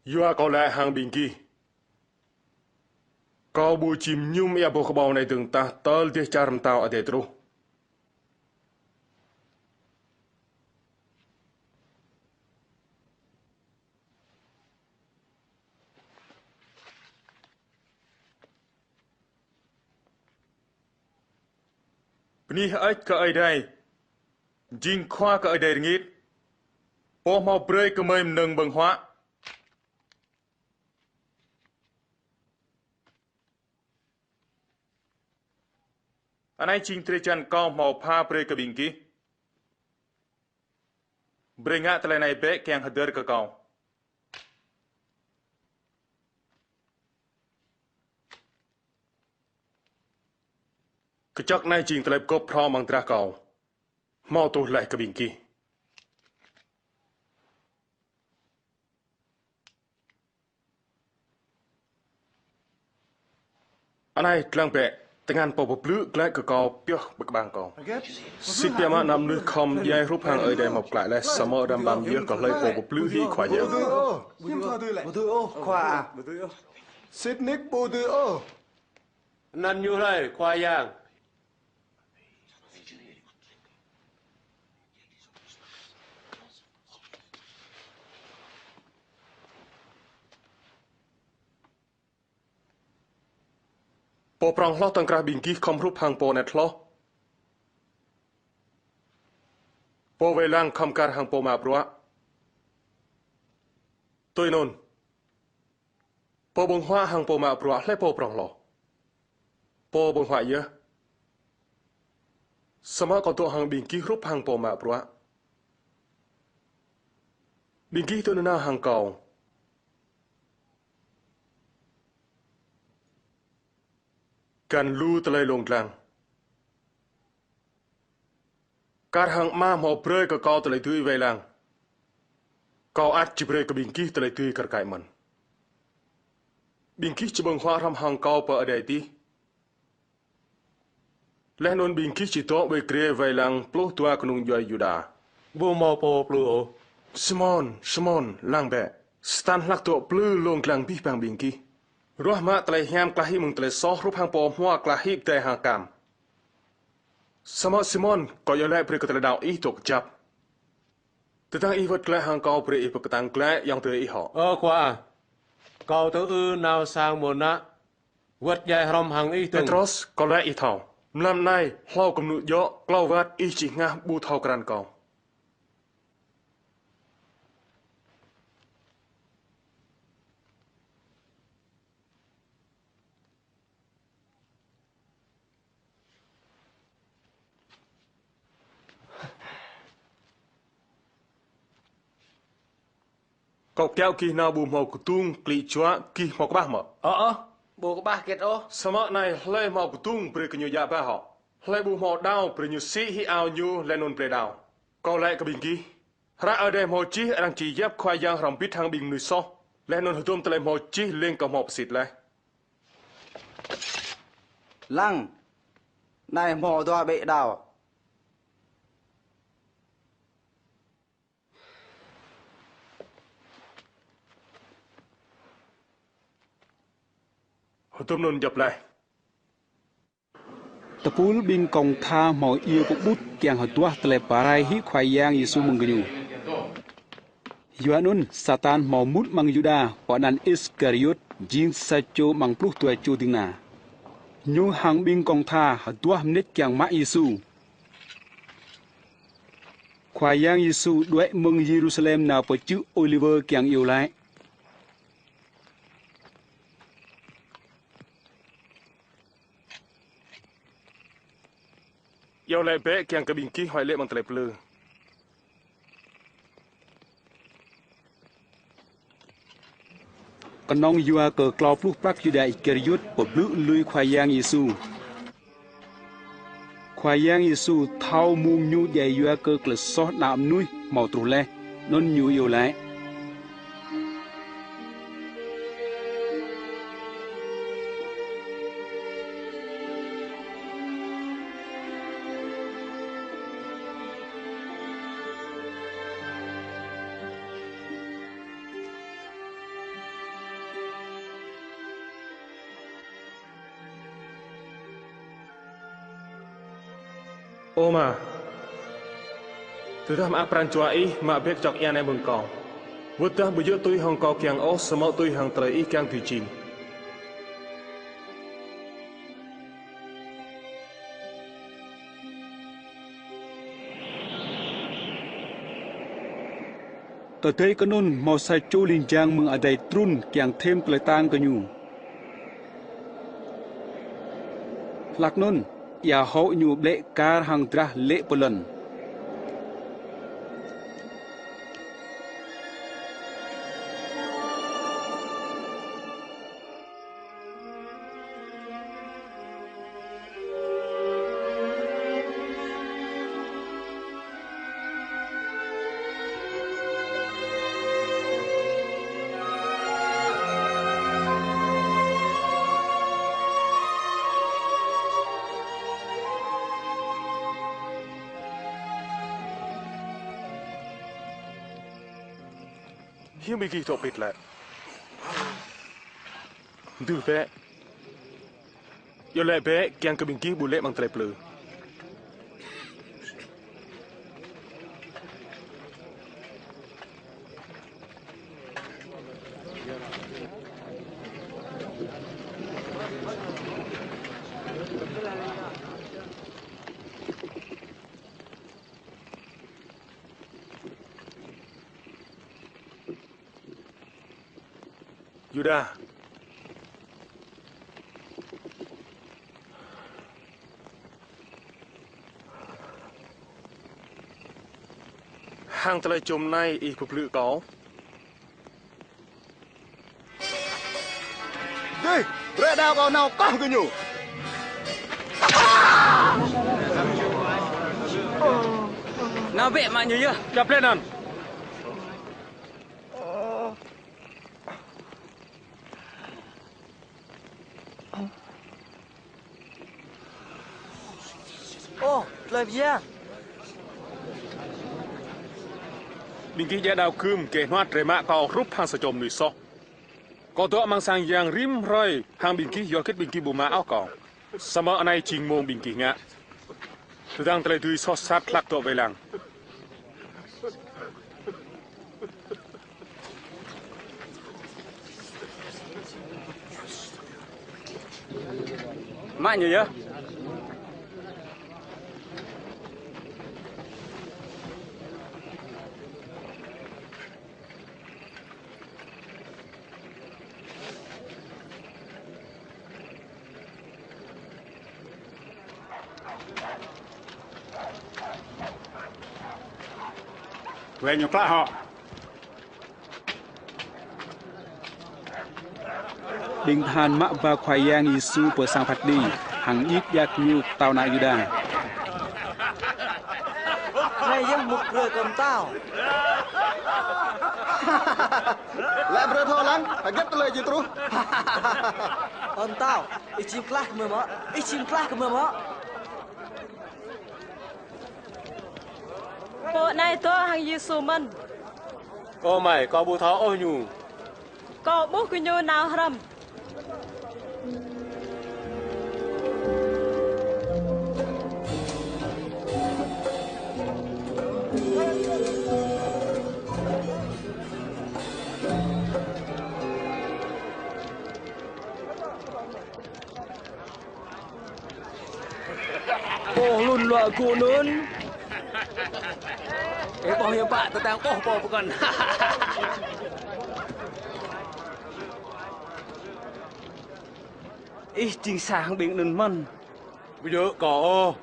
Yua kâo laĭ hăng ƀing gih, kâo ƀu či mơñum ia boh kơƀâo anai dơ̆ng tah tơl dêh čar pơtao Adai truh. Bơni hơơč kơ Ơi Adai, jing Khua kơ Ơi Adai rơngit, Pô hmâo brơi kơ mơi mơnơ̆ng ƀơ̆ng huă. Anai jing drơi jan kâo hmâo pha brơi kơ ƀing gih. Brơi ngă tơlơi anai bĕ kiăng hơdơr kơ kâo. Kơčŏk anai jing tơlơi pơgop phrâo amăng drah kâo, hmâo tuh laih kơ ƀing gih. Anai, lăng bĕ, tơngan Pô pơblư̆ glaĭ kơ kâo pioh ƀơi kơƀang kâo. Sĭt biă mă ană mơnuih khŏm djai hrup hăng Ơi Adai hmâo pơklaih laih, samơ̆ răm ƀăm yơh kơ hlơi Pô pơblư̆ hĭ Khua Yang. Ƀu dưi ôh. Khua à. Sĭt nik ƀu dưi ôh. Anăn ñu hlơi, Khua Yang? Pô prŏng hloh tŏng krah ƀing gih khŏm hrup hăng pô anet hloh. Pô wai lăng khŏm kar hăng pô mă bruă. Tui anŭn, pô ƀơ̆ng huă hăng pô mă bruă hlơi pô prŏng hloh? Pô ƀơ̆ng huă yơh. Samơ̆ kâo dŏ hăng ƀing gih hrup hăng pô mă bruă. Ƀing gih dŏ nanao hăng kâo găn lu tơlơi lông dlăng. Kar hăng Ama hmâo brơi kơ kâo tơlơi dưi wai lăng, kâo ăt či brơi kơ ƀing gih tơlơi dưi kar kaĭ mơ̆n. Ƀing gih či ƀơ̆ng huă hrŏm hăng kâo pơ adai adih. Laih anŭn ƀing gih či dŏ ƀơi grê wai lăng pluh dua kơnung djuai Yuđa. Ƀu hmâo pô plư ôh. Simôn, Simôn, lăng bĕ. Satan hlak dŏ plư lông dlăng abih bang ƀing gih. Ruah mă tơlơi hiam klah hĭ mơ̆ng tơlơi soh hrup hăng pô hmua klah hĭ pơdai hăng akam. Samơ̆ Simôn, kâo iâu laĭ brơi kơ tơlơi đaŏ ih dŏ kơjăp. Tơdang ih wơ̆t glaĭ hăng kâo brơi ih pơkơtang glaĭ ayŏng adơi ih hŏ. Ơ Khua, kâo tơ ư nao sang mơnă wơ̆t djai hrŏm hăng ih dơ̆ng. Pêtrôs, kâo laĭ ih thâo, mlam anai, hlâo kơ mơnŭ djŏ, klâo wơ̆t ih či hngah ƀu thâo krăn kâo. Kâo kiaŏ gih nao ƀu hmâo kơdung klĭ juă, gih hmâo kơƀah mơ̆? Ơ ơ, ƀu kơƀah hơget ôh. Samơ̆ anai hlơi hmâo kơdung brơi kơ ñu djă ba hŏ. Hlơi ƀu hmâo đao brơi ñu sĭ hĭ ao ñu laih anŭn blơi đao. Kâo laĭ kơ ƀing gih, hră Ơi Adai hmâo čih arăng či yap Khua Yang hrŏm hơbĭt hăng ƀing mơnuih soh. Laih anŭn hơdôm tơlơi hmâo čih lêng kơ hmâo pơsit laih. Lăng, anai hmâo dua ƀĕ đao. Hơdôm anŭn djŏp laih. Tơpul ƀing kông tha hmâo iâu pơƀut kiăng hơduah tơlơi pơrai hĭ Khua Yang Yêsu mơ̆ng gơñu. Yua anŭn Satan hmâo mŭt amăng Yuđa, pô anăn Iskariôt, jing sa čô amăng pluh dua čô ding kơna. Ñu hăng ƀing kông tha hơduah mơneč kiăng mă Yêsu. Khua Yang Yêsu đuaĭ mơ̆ng Yêrusalem nao pơ čư̆ Ôliwơ kiăng iâu laĭ: Iâu laĭ bĕ kiăng kơ ƀing gih huăi lê̆ amăng tơlơi plư. Kơnơ̆ng yua kơ klâo pluh prăk Yuđa Iskariôt pơblư̆ lui Khua Yang Yêsu. Khua Yang Yêsu thâo mông ñu djai yua kơ tơlơi soh ană mơnuih hmâo truh laih, anŭn ñu iâu laĭ: Ơ Ama, tơdah mơak pran jua Ih, mă bĕ kơčŏk ia anai mơ̆ng Kâo. Wơ̆t tơdah ƀu djơ̆ tui hăng Kâo kiăng ôh, samơ̆ tui hăng tơlơi Ih kiăng dưi jing. Tơdơi kơ anŭn hmâo sa čô ling jang mơ̆ng adai trŭn kiăng thêm tơlơi kơtang kơ Ñu. Hlak anŭn, ia hŏ ñu ƀlĕ kar hăng drah lê̆ pơ lŏn. Hiư̆m ƀing gih dŏ pĭt lĕ? Dưh bĕ. Iâu laĭ bĕ kiăng kơ ƀing gih ƀu lê̆ amăng tơlơi plư. Yuđa. Hăng tơlơi čum anai ih pơblư̆ kâo? Dih, brơi đao kâo nao koh kơ ñu. Nao bĕ mă ñu yơh. Djăp lĕ anŭn. Ơ, tơlơi pơyang. Ƀing gih djă đao gưm, gêh hnuăt rai mă kâo hrup hăng sa čô mơnuih soh. Kâo dŏ amăng sang yang rĭm hrơi, hăng ƀing gih yua hơget ƀing gih ƀu mă ôh kâo. Samơ̆ anai jing mông ƀing gih ngă. Tơdang tơlơi dưi soh sat hlak dŏ wai lăng. Mă ñu yơh. Wai ñu klă hŏ. Ƀing tơhan mă ba Khua Yang Yêsu pơ sang phat kơđi, hăng djik djak Ñu pơtao ană Yuđa. Anai yơh mŭk brơi kơ pơtao. Laĭ brơi thâo lăng, hơget tơlơi či truh. Ơ pơtao, ih či pơklaih kơ mơ̆ mơ̆? Ih či pơklaih kơ mơ̆ mơ̆? Pô anai dŏ hăng Yêsu mơ̆n. Ơ mơi, kâo ƀu thâo ôh Ñu. Kâo ƀuh kơ Ñu nao hrŏm. Ƀuh lun luă gŭ anŭn. Ih ƀuh hiư̆m pă tơdang ƀuh pô pơkŏn. Ih jing sa hăng ƀing anŭn mơ̆n. Ƀu djơ̆ kâo ôh.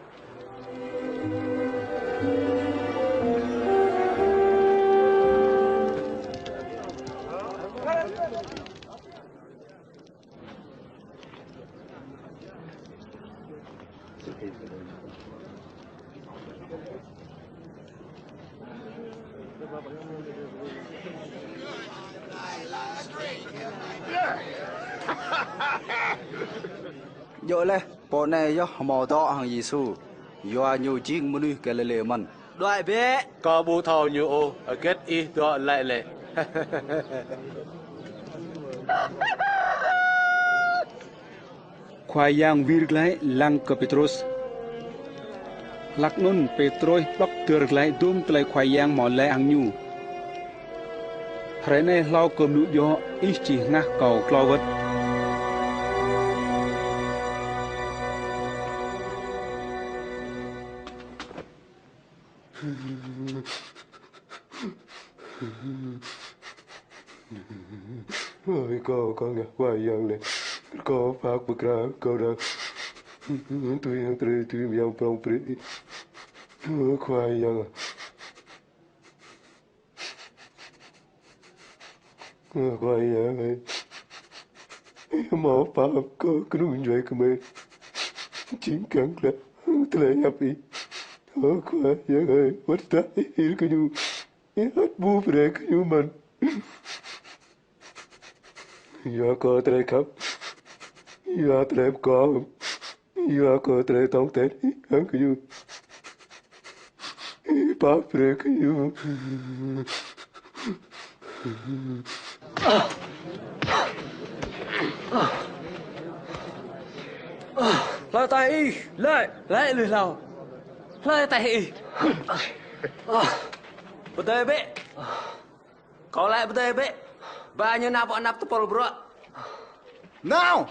Djơ̆ laih, pô anai yơh hmâo dŏ hăng Yêsu, yua ñu jing mơnuih Galilê mơ̆n. Đuaĭ bĕ. Kâo ƀu thâo ñu ôh, hơget ih dŏ laĭ lĕ? Khua Yang wir glaĭ lăng kơ Pêtrôs. Hlak anŭn Pêtrôs blŏk dơr glaĭ dôm tơlơi Khua Yang hmâo laĭ hăng ñu. Hrơi anai hlâo kơ mơnŭ djŏ, ih či hơngah kâo klâo wơ̆t. Ơi, kâo, kâo ngă Khua Yang lĕ. Kâo pơpha pơkra, kâo đa tui hăng tơlơi tui mơyang prong prĭ. Ơ Khua Yang. Ơ Khua Yang ơi, hmâo pap kơ kơnung djuai kơmơi. Jing kiăng klă tơlơi hiăp Ih. Ơ Khua Yang ơi, wơ̆t tơdah Ih hil kơ ñu, Ih ăt ƀu brơi kơ ñu mơ̆n. Yua kơ tơlơi khăp, yua tơlơi pơkŏn, yua kơ tơlơi tong ten hăng kơ ñu. Pap brơi kơ ñu. Hlơi taih ih, laĭ, laĭ lui hlâo. Hlơi taih ih? Pơdơi bĕ. Kâo laĭ pơdơi bĕ, ba ñu nao pơ anăp tơpul bruă. Nao!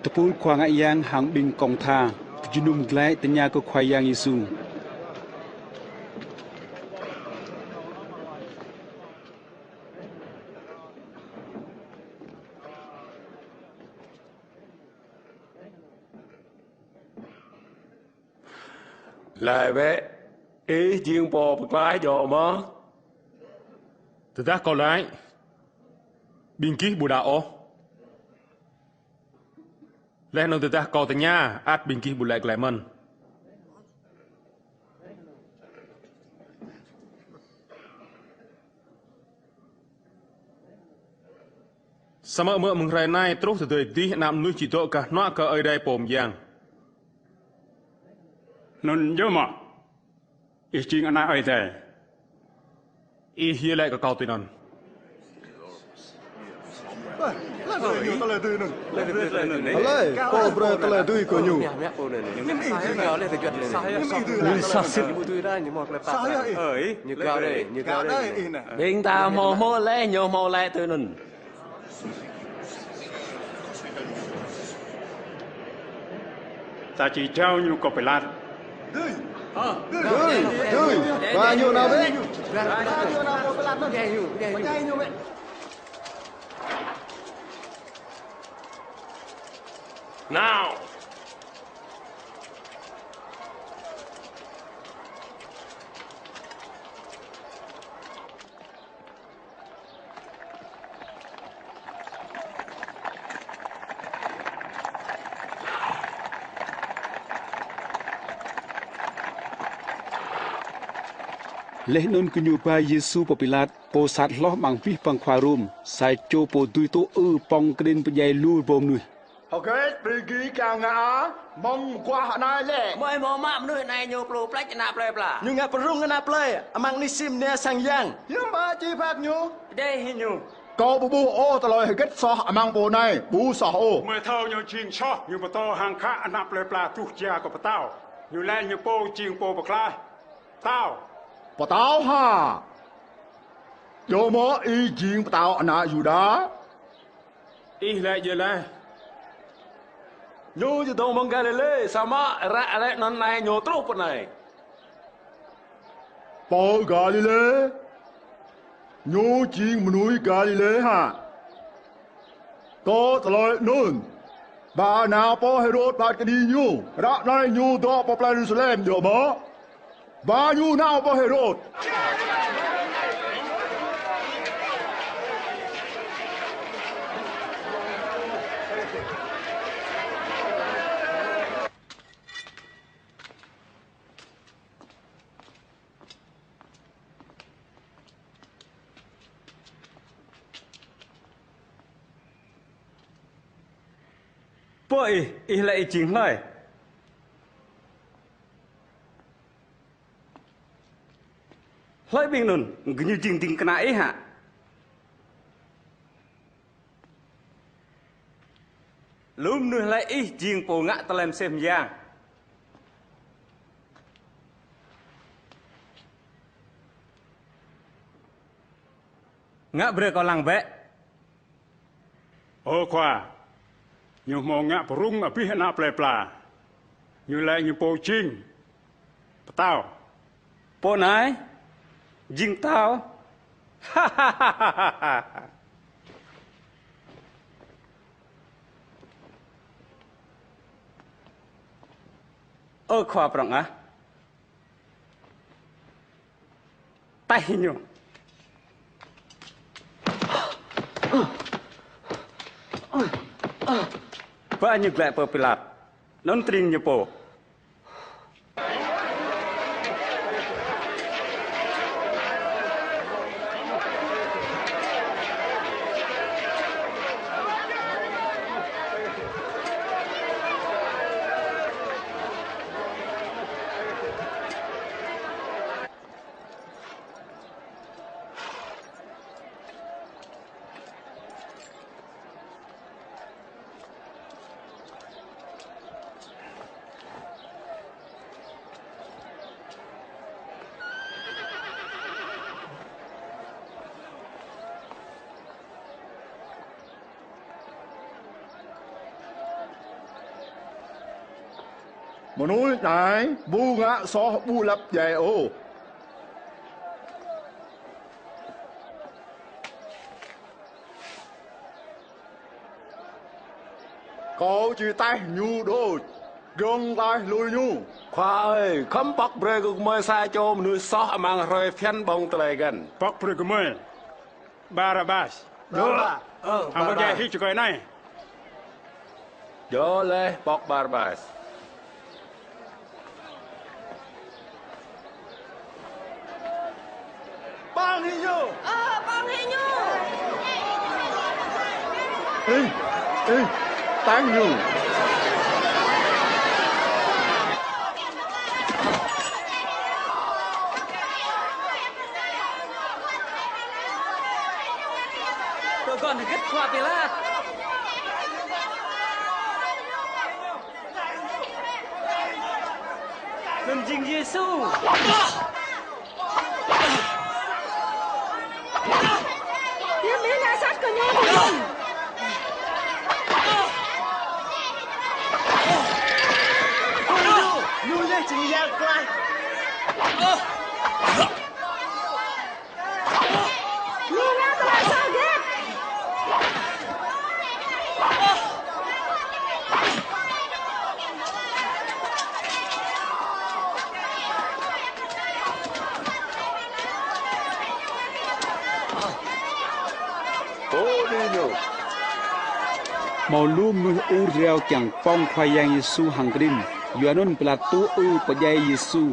Tơpul khua ngă yang hăng ƀing kông tha tơjơnum glaĭ tơña kơ Khua Yang Yêsu. Laĭ bĕ, ih jing pô pơklaih djơ̆ mơ̆? Tơdah kâo laĭ, ƀing gih ƀu đaŏ ôh. Laih anŭn tơdah kâo tơña, ăt ƀing gih ƀu laĭ glaĭ mơ̆n. Samơ̆ mơ̆ng hrơi anai truh tơdơi adih Ană Mơnuih či dŏ gah hnuă kơ Ơi Adai pô mơyang. Anŭn djơ̆ mơ̆ ih jing Ană Ơi Adai? Ih yơh laĭ kơ kâo tui anŭn. Hlơi pô brơi tơlơi dưi kơ ñu? Ñu soh sĭt. Ƀing ta hmâo hmư̆ laih ñu hmâo laĭ tui anŭn. Ta či jao ñu kơ Pilat. Dưi, dưi, ba ñu nao bĕ. Ba ñu nao kơ Pilat anŭn. Nao. Laih anŭn gơñu ba Yêsu pơ Pilat, pô sat hloh amăng abih bang khua Rôm, sa čô pô dưi tŭ ư pŏng kơđĭn pơdjai lu rơbâo mơnuih. Hơget ƀing gih kiăng ngă mơ̆ng mơguah anai lĕ? Mơi hmâo mă mơnuih anai ñu plư pleč ană plơi pla. Ñu ngă pơrŭng ană plơi amăng anih sĭ mơnia sang yang. Hiư̆m pă či phat ñu? Pơdjai hĭ ñu. Kâo ƀu ƀuh ôh tơlơi hơget soh amăng pô anai, ƀu soh ôh. Mơi thâo ñu jing soh, ñu pơtô hăng khă ană plơi pla tuh jia kơ pơtao. Ñu laĭ ñu pô jing pô pơklaih. Pơtao. Pơtao hă? Djơ̆ mơ̆ ih jing pơtao ană Yuđa? Ih laĭ djơ̆ laih. Ñu či dŏ mơ̆ng Galilê, samơ̆ ră lĕ anŭn anai ñu truh pơ anai. Pơ Galilê? Ñu jing mơnuih Galilê hă? Kơ tơlơi anŭn, ba nao pơ Hêrôd phat kơđi ñu, ră anai ñu dŏ pơ plei Yêrusalem, djơ̆ mơ̆? Ba ñu nao pơ Hêrôd. Pô ih, ih lĕ ih jing hlơi? Hlơi ƀing anŭn, gơñu jing ding kơna ih hă? Lu mơnuih laĭ ih jing pô ngă tơlơi mơsêh mơyang. Ngă brơi kâo lăng bĕ. Ơ khua, ñu hmâo ngă pơrŭng abih ană plei pla. Ñu laĭ ñu pô jing pơtao. Pô anai jing pơtao. Ơ khua prŏng ah. Taih ñu. Ba ñu glaĭ pơ Pilat. Anŭn tring ñu pô. Mơnuih anai ƀu ngă soh ƀu lăp djai ôh. Kâo či taih ñu đôč, giŏng taih lui ñu. Khua ơi, khŏm pŏk brơi kơ gơmơi sa čô mơnuih soh amăng hrơi phiăn ƀơ̆ng tơlơi găn. Pŏk brơi gơmơi Barabas. Barabas. Ơ, hăng pơdjai hĭ čơkơi anai. Djơ̆ laih pŏk Barabas. Păng hĭ ñu. Ơ, păng hĭ ñu. Ih, ih, tang ñu. Tơguan hơget khua Pilat? Anŭn jing Yêsu. Yơh, ƀing ngă sat kơ ñu. Ñu, ñu yơh jing Yang Klaih. Ñu ngă tơlơi soh hơget? Pô đĭ ñu. Hmâo lu mơnuih ur jrao kiăng pŏng Khua Yang Yêsu hăng kơđĭn. Yua anŭn Pilat tŭ ư pơdjai Yêsu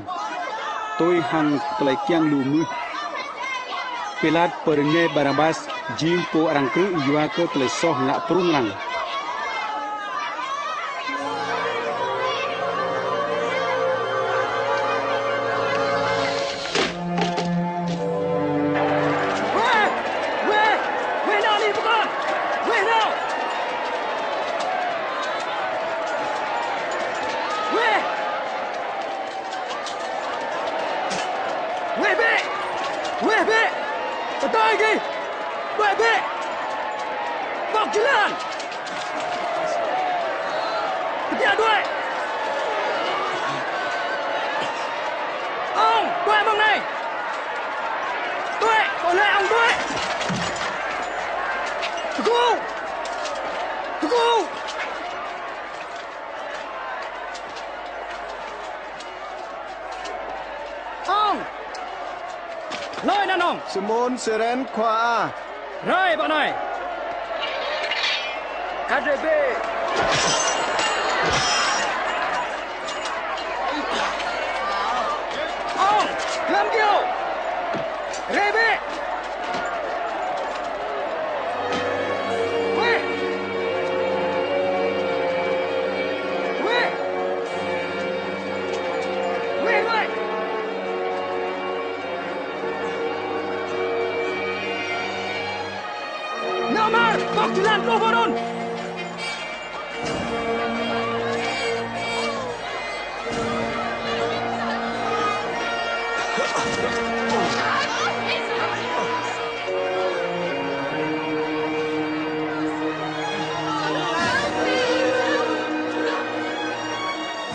tui hăng tơlơi kiăng lu mơnuih. Pilat pơrơngai Barabas jing pô arăng krư̆ yua kơ tơlơi soh ngă pơrŭng arăng. Weh! Weh! Weh nao nih pơkŏn! Weh nao! Weh! Weh bĕ! Weh bĕ! Pơdơi gih! Đuaĭ bĕ! Pŏk jơlan! Kơtiă đuaĭ! Ong, đuaĭ mơ̆ng anai! Đuaĭ, ƀu lĕ ong đuaĭ! Tơgŭ! Ơi, anăn ŏng. Simôn Sirên, khua ah. Rai ƀơi anai. Kăt rai bĕ. Ŏng, lăm kơyâo. Rai bĕ. Weh. Weh. Weh, weh. Nao mơ̆n, bŏk jơlan pluh pơ anŭn.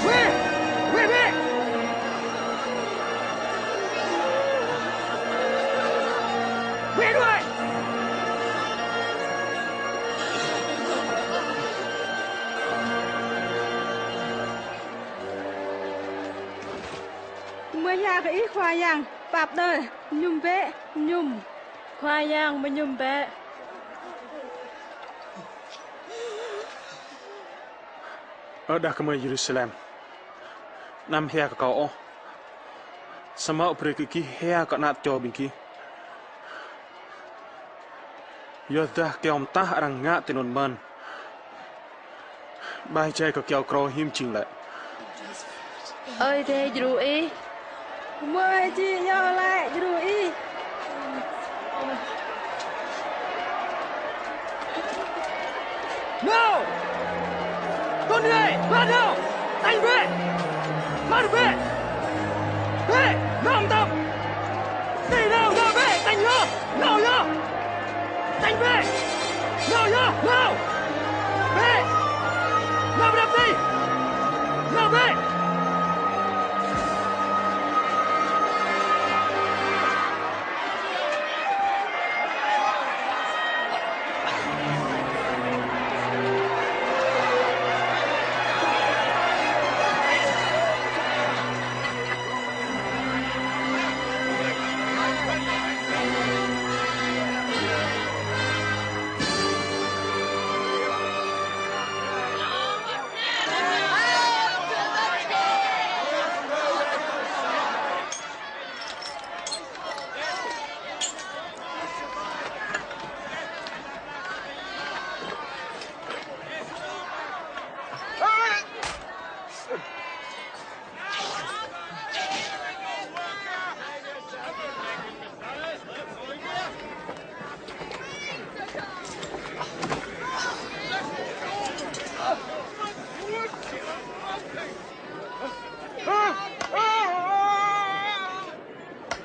Weh! Weh, weh! Weh đuaĭ! Mơ̆ yua kơ Ih Khua Yang, pap đơi, mơñum bĕ, mơñum. Khua Yang, mơñum bĕ. Ơ đah kơmơi Yêrusalem, anăm hia kơ Kâo ôh, samơ̆ brơi kơ gih hia kơ ană tơčô ƀing gih. Yua dah kơyâo mơtah arăng ngă tui anŭn mơ̆n, ƀai jai kơ kơyâo krô hiư̆m jing lĕ. Ơi Adai djru ih. Mơi či yơh lĕ djru ih. Nao! Tơl anai, mă nao! Tañ bĕ! Mă bĕ! Bĕ! Nao mơtam! Tañ nao, nao bĕ! Tañ yơh! Nao yơh! Tañ bĕ! Nao yơh! Nao! Bĕ! Nao pơ anăp adih! Nao bĕ!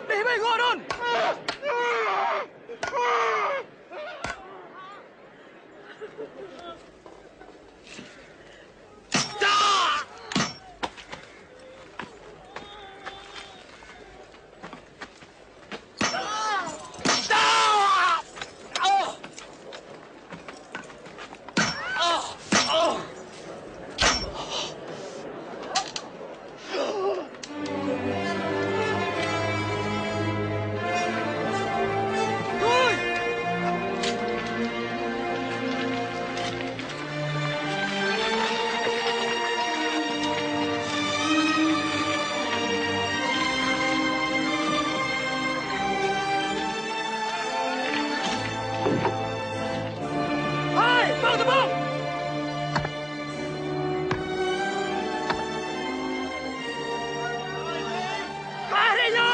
Đih bĕ gŏ anŭn! Hai, ƀơ̆ng tơƀơ̆ng! Kah rĕ ñu!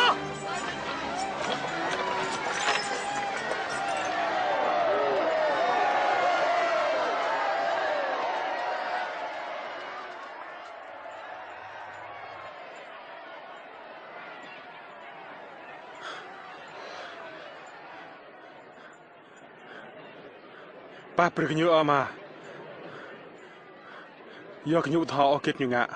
Pap brơi kơ ñu, Ama. Yua kơ ñu ƀu thâo ôh hơget ñu ngă.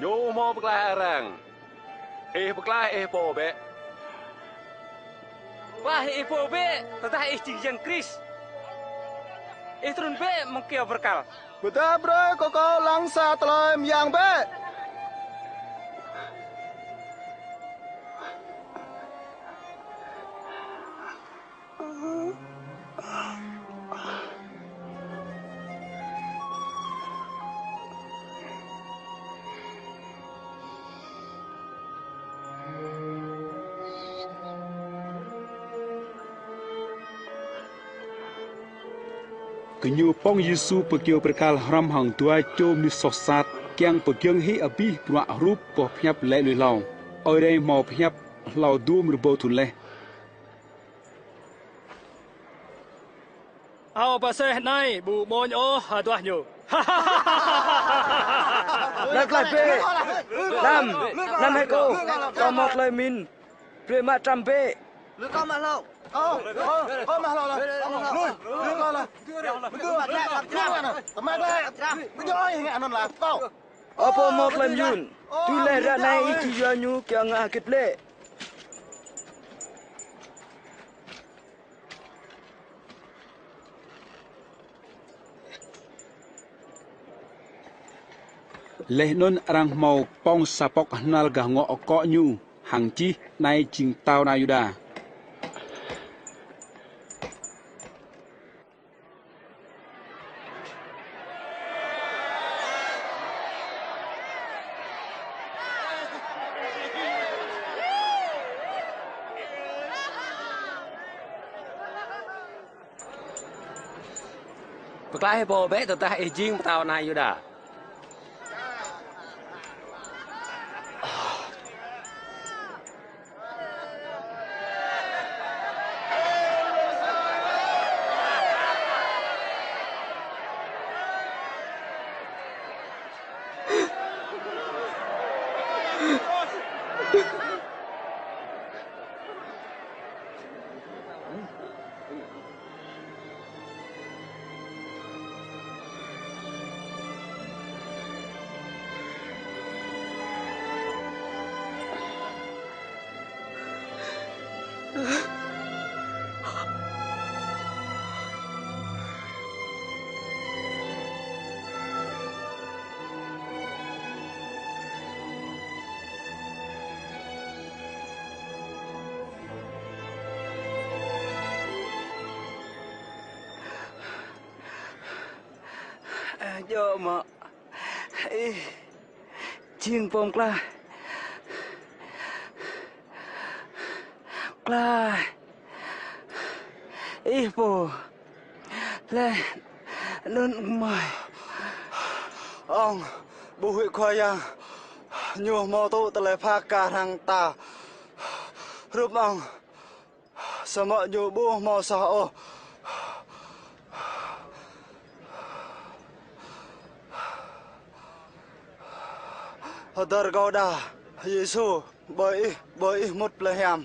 Ñu hmâo pơklaih arăng. Ih pơklaih ih pô bĕ. Bah ih pô bĕ, tơdah ih jing Yang Krist, ih trŭn bĕ mơ̆ng kơyâo bơrkal. Pơdah brơi kơ kâo lăng sa tơlơi mơyang bĕ. Gơñu pŏng Yêsu pơ kơyâo bơrkal hrŏm hăng dua čô mơnuih soh sat, kiăng pơgiŏng hĭ abih bruă hrup boh pơhiăp laĭ lui hlâo: Ơi Adai hmâo pơhiăp hlâo dôm rơbâo thŭn laih. Ao pơseh anai ƀu amoñ ôh hơduah ñu. Lăi glaĭ bĕ. Lăm, lăm hĕ kâo, kâo hmâo tơlơi pơmĭn. Brơi mă trăm bĕ. Lui kâo mă hlâo. Kâo, kâo, kâo mă hlâo lah. Lui, lui kâo lah. Ơ pô hmâo tơlơi mơyun, tui laih ră anai ih či yua ñu kiăng ngă hơget lĕ? Laih anŭn arăng hmâo pŏng sa pŏk hnal gah ngŏ akŏ ñu, hăng čih: Anai jing Pơtao Ană Yuđa. Pơklaih pô bĕ tơdah ih jing Pơtao Ană Yuđa. Djơ̆ mơ̆ ih jing Pô Pơklaih? Pơklaih ih pô laih anŭn gơmơi. Ŏng ƀu huĭ Khua Yang, Ñu hmâo tŭ tơlơi pha kar hăng ta. Hrup ŏng, samơ̆ Ñu ƀu hmâo soh ôh. Hơdơr kâo đa, Yêsu, ƀơi Ih, ƀơi Ih mŭt plei hiam.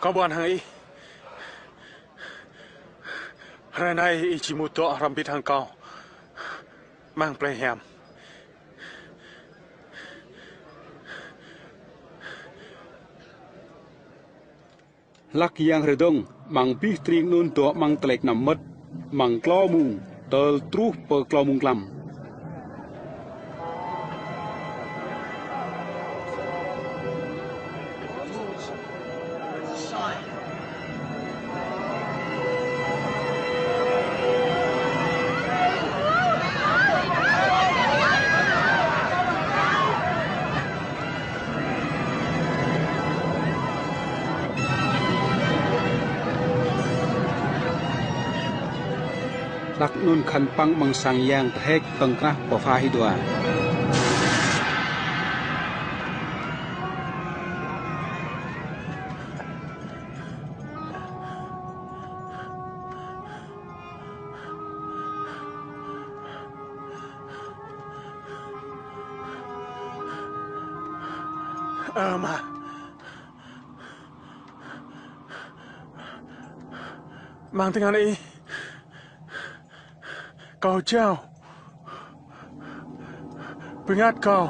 Kâo ƀuăn hăng Ih. Hrơi anai Ih či mŭt dŏ hrŏm hơbĭt hăng kâo amăng plei hiam. Hlak yang hrơi dơ̆ng, amăng abih tring anŭn dŏ amăng tơlơi kơnăm mơmŏt, amăng klâo mông tơl truh pơ klâo mông tlam. Hlak anŭn khăn păng amăng sang yang tơhek tơ̆ng krah pơpha hĭ dua. Ơ Ama, amăng tơngan Ih kâo jao bơngăt kâo.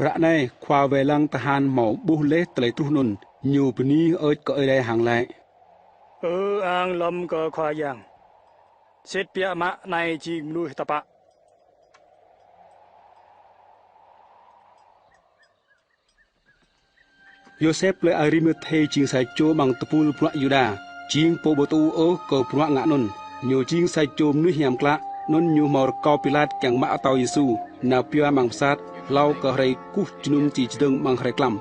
Ră anai, khua wai lăng tơhan hmâo ƀuh laih tơlơi truh anŭn, ñu bơni hơơč kơ Ơi Adai hăng laĭ: Ư ang lŏm kơ Khua Yang. Sĭt biă mă anai jing mơnuih tơpă. Yôsep plơi Arimathê jing sa čô amăng tơpul bruă Yuđa, jing pô ƀu tŭ ôh kơ bruă ngă anŭn. Ñu jing sa čô mơnuih hiam klă, anŭn ñu hmâo rơkâo Pilat kiăng mă atâo Yêsu, nao pioh amăng pơsat, hlâo kơ hrơi kơkuh jơnum či čơdơ̆ng amăng hrơi klăm.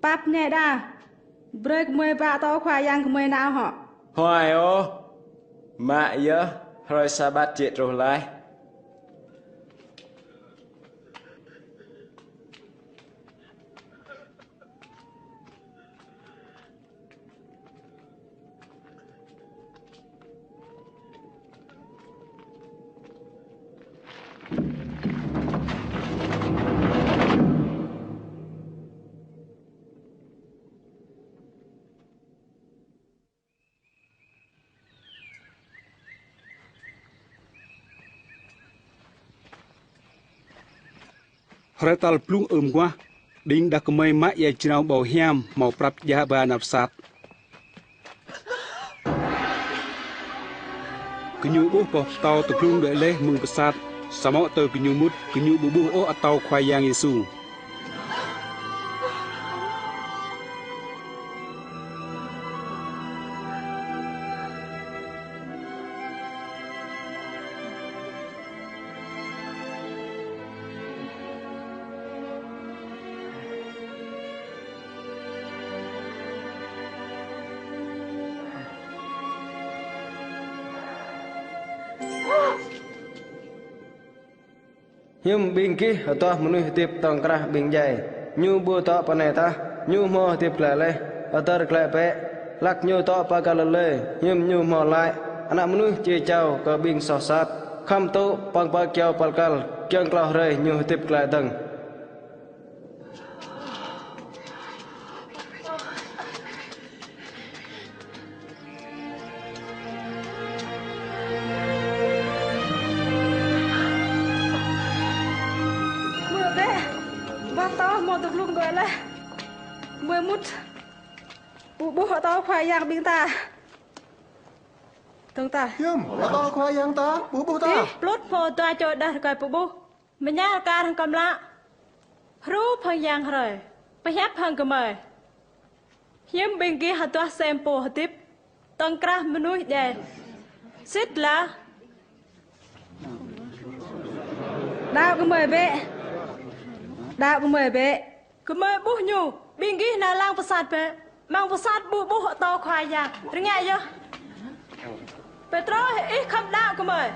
Pap ñe đa, brơi gơmơi ba atâo Khua Yang gơmơi nao hŏ. Huai ôh, mă yơh, hrơi Sabat jĕ truh laih. Hrơi tal blung ưm mơguah, ƀing đah kơmơi mă ia jrao ƀâo hiam hmâo prăp djă ba nao pơsat. Gơñu ƀuh boh pơtâo tơglŭng đuaĭ laih mơ̆ng pơsat, samơ̆ tơ gơñu mŭt, gơñu ƀu ƀuh ôh atâo Khua Yang Yêsu. Hiư̆m ƀing gih hơduah mơnuih hơdip tŏng krah ƀing djai? Ñu ƀu dŏ pơ anai tah, ñu hmâo hơdip glaĭ laih, hơdơr glaĭ bĕ. Hlăk ñu dŏ pơ Galilê, hiư̆m ñu hmâo laĭ: Ană Mơnuih či jao kơ ƀing soh sat. Khŏm tŭ pơ̆ng pơ kyâo păl kăl, giŏng klâo hrơi ñu hơdip glaĭ dơ̆ng. Gơmơi bĕ, boh pơtâo hmâo tơglŭng đuaĭ laih. Gơmơi mŭt, ƀu ƀuh atâo Khua Yang ƀing ta. Dơ̆ng tah. Hiư̆m, atâo Khua Yang ta ƀu ƀuh tah? Tih, blŭt hmâo dua čô đah rơkơi pơƀuh. Mơñal kar hăng kơmlă. Hrup hăng yang hrơi. Pơhiăp hăng gơmơi. Hiư̆m ƀing gih hơduah sem pô hơdip tŏng krah mơnuih djai? Sĭt lah. Đaŏ gơmơi bĕ. Đaŏ gơmơi bĕ. Gơmơi ƀuh ñu, ƀing gih nao lăng pơsat bĕ. Amăng pơsat ƀu ƀuh atâo Khua Yang. Rơngiă yơh. Pêtrô, ih khŏm đaŏ gơmơi.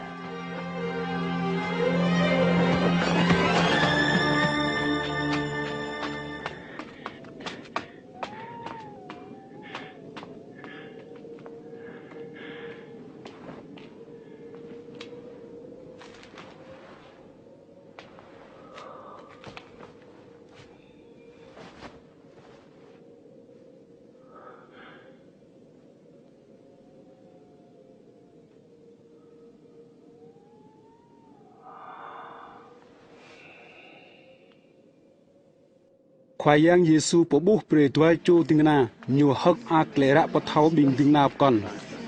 Khua Yang Yêsu pơƀuh brơi dua čô ding kơna, ñu hơ̆k mơak glaĭ ră pơthâo ƀing ding kơna pơkŏn.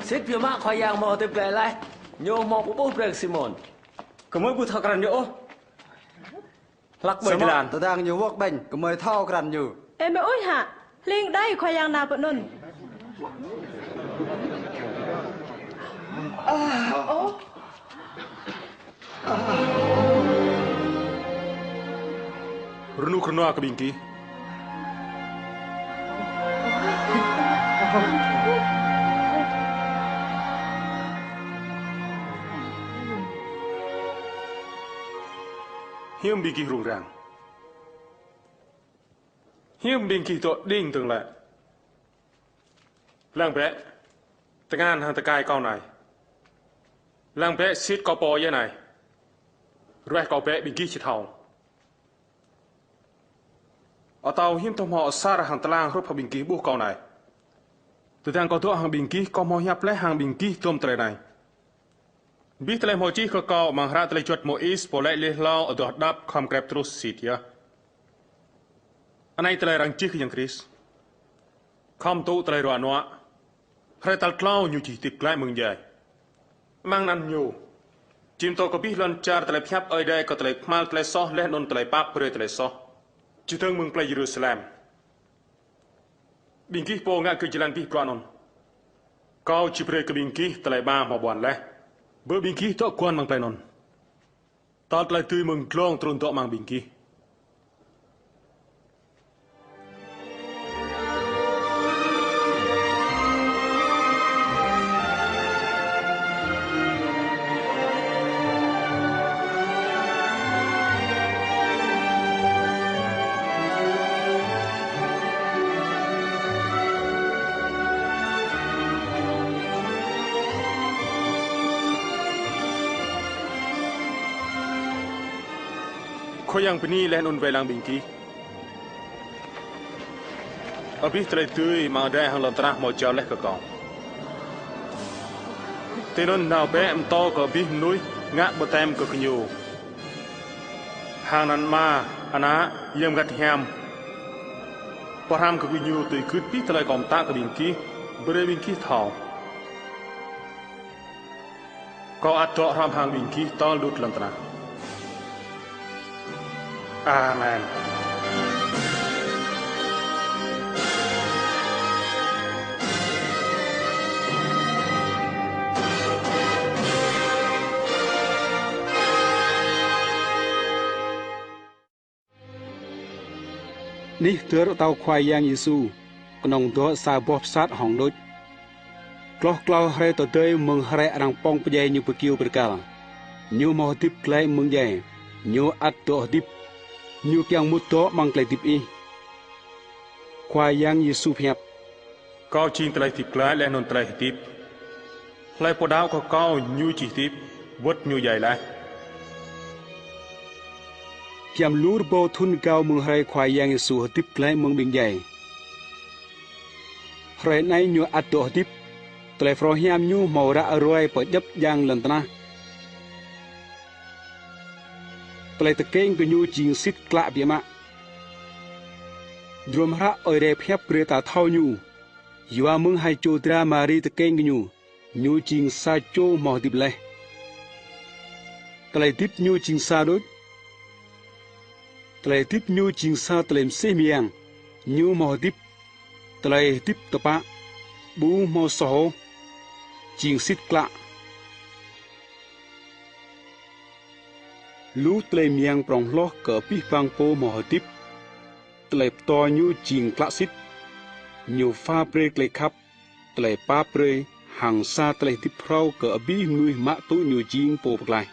Sĭt biă mă Khua Yang hmâo hơdip glaĭ laih, Ñu hmâo pơƀuh brơi kơ Simôn. Gơmơi ƀu thâo krăn Ñu ôh. Hlăk ƀơi jơlan. Tơdang Ñu wơ̆t ƀañ, gơmơi thâo krăn Ñu. Ơ mơi ơi hă, hling đơi Khua Yang nao pơ anŭn. Ơ. Rơnŭk rơnua kơ ƀing gih. Hiư̆m ƀing gih rŭng răng? Hiư̆m ƀing gih dŏ đing dơ̆ng lĕ? Lăng bĕ tơngan hăng tơkai Kâo anai. Lăng bĕ sĭt Kâo pô yơh anai. Ruaih Kâo bĕ ƀing gih či thâo. Atâo hiư̆m tơlơi hmâo asar hăng tơlang hrup hăng ƀing gih ƀuh Kâo anai. Tơdang Kâo dŏ hăng ƀing gih, Kâo hmâo hiăp laih hăng ƀing gih tơm tơlơi anai. Abih tơlơi hmâo čih kơ Kâo amăng hră tơlơi juăt Môis, pô laĭ laih hlâo, adoh đăp, khŏm krep truh sĭt yơh. Anai tơlơi arăng čih kơ Yang Krist. Khŏm tŭ tơlơi ruă nuă. Hrơi tal klâo Ñu či hơdip glaĭ mơ̆ng djai. Amăng anăn Ñu, či pơtô kơ abih lŏn čar tơlơi pơhiăp Ơi Adai kơ tơlơi kơhma̱l tơlơi soh laih anŭn tơlơi pap brơi tơlơi soh. Čơdơ̆ng mơ̆ng plei Yêrusalem. Ƀing gih pô ngă kơ jơlan abih bruă anŭn, Kâo či brơi kơ ƀing gih tơlơi ba hmâo ƀuăn laih. Bơ ƀing gih dŏ guăn amăng plei anŭn, tơl tơlơi dưi mơ̆ng glông trŭn dŏ amăng ƀing gih. Khua Yang bơni laih anŭn wai lăng ƀing gih. Abih tơlơi dưi amăng adai hăng lŏn tơnah hmâo jao laih kơ Kâo. Tui anŭn nao bĕ pơtô kơ abih mơnuih, ngă baptem kơ gơñu hăng anăn Ama, Ană, Yang Bơngăt Hiam. Pơhrăm kơ gơñu tui gưt abih tơlơi Kâo pơtă kơ ƀing gih, brơi ƀing gih thâo. Kâo ăt dŏ hrŏm hăng ƀing gih tơl đŭt lŏn tơnah. Amen. Anih dơr atâo Khua Yang Yêsu, kơnơ̆ng dŏ sa boh pơsat hŏng đôč. Kloh klâo hrơi tơdơi mơ̆ng hrơi arăng pŏng pơdjai Ñu pơkiêu bơrkal, Ñu hmâo hơdip glaĭ mơ̆ng djai, Ñu ăt dŏ hơdip. Ñu kiăng mŭt dŏ amăng tơlơi hơdip ih. Khua Yang Yêsu pơhiăp: Kâo jing tơlơi hơdip glaĭ laih anŭn tơlơi hơdip. Hlơi pô đaŏ kơ Kâo, ñu či hơdip, wơ̆t ñu djai laih. Giăm lu rơbâo thŭn rơgao mơ̆ng hrơi Khua Yang Yêsu hơdip glaĭ mơ̆ng ƀing djai, hrơi anai Ñu ăt dŏ hơdip. Tơlơi phrâo hiam Ñu hmâo ră ruai pơ djŏp djang lŏn tơnah. Tơlơi tơkeng kơ Ñu jing sĭt klă biă mă. Hơdrôm hră Ơi Adai pơhiăp brơi ta thâo Ñu. Yua mơ̆ng hai čô dra Mari tơkeng kơ Ñu, Ñu jing sa čô hmâo hơdip laih. Tơlơi hơdip Ñu jing sa đôč. Tơlơi hơdip Ñu jing sa tơlơi mơsêh mơyang. Ñu hmâo hơdip, tơlơi hơdip tơpă, ƀu hmâo soh ôh, jing sĭt klă. Lu tơlơi mơyang prŏng hloh kơ abih bang pô hmâo hơdip. Tơlơi pơtô Ñu jing klă sĭt. Ñu pha brơi tơlơi khăp, tơlơi pap brơi, hăng sa tơlơi hơdip phrâo kơ abih mơnuih mă tŭ Ñu jing Pô Pơklaih.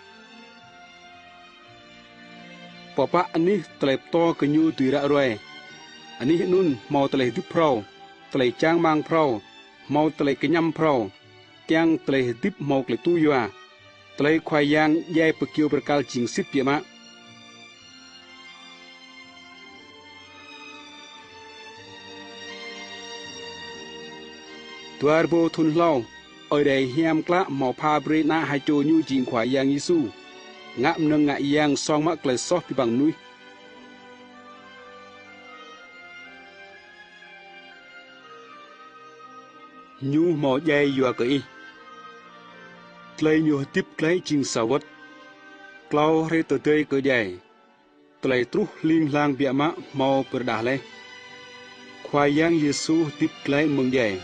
Pơpă anih tơlơi pơtô kơ Ñu dưi ră ruai, anih anŭn hmâo tơlơi hơdip phrâo, tơlơi čang rơmang phrâo, hmâo tơlơi kơñăm phrâo, kiăng tơlơi hơdip hmâo tơlơi tŭ yua. Tơlơi Khua Yang djai pơkiêu bơrkal jing sĭt biă mă. Dua rơbâo thŭn hlâo, Ơi Adai hiam klă hmâo pha brơi Ană ha čô Ñu jing Khua Yang Yêsu, ngă mơnơ̆ng ngă yang song mă tơlơi soh abih bang mơnuih. Ñu hmâo djai yua kơ ih. Tơlơi ñu hơdip glaĭ jing sa wơ̆t. Klâo hrơi tơdơi kơ djai, tơlơi truh hling hlang biă mă hmâo pơrơđah laih. Khua Yang Yêsu hơdip glaĭ mơ̆ng djai.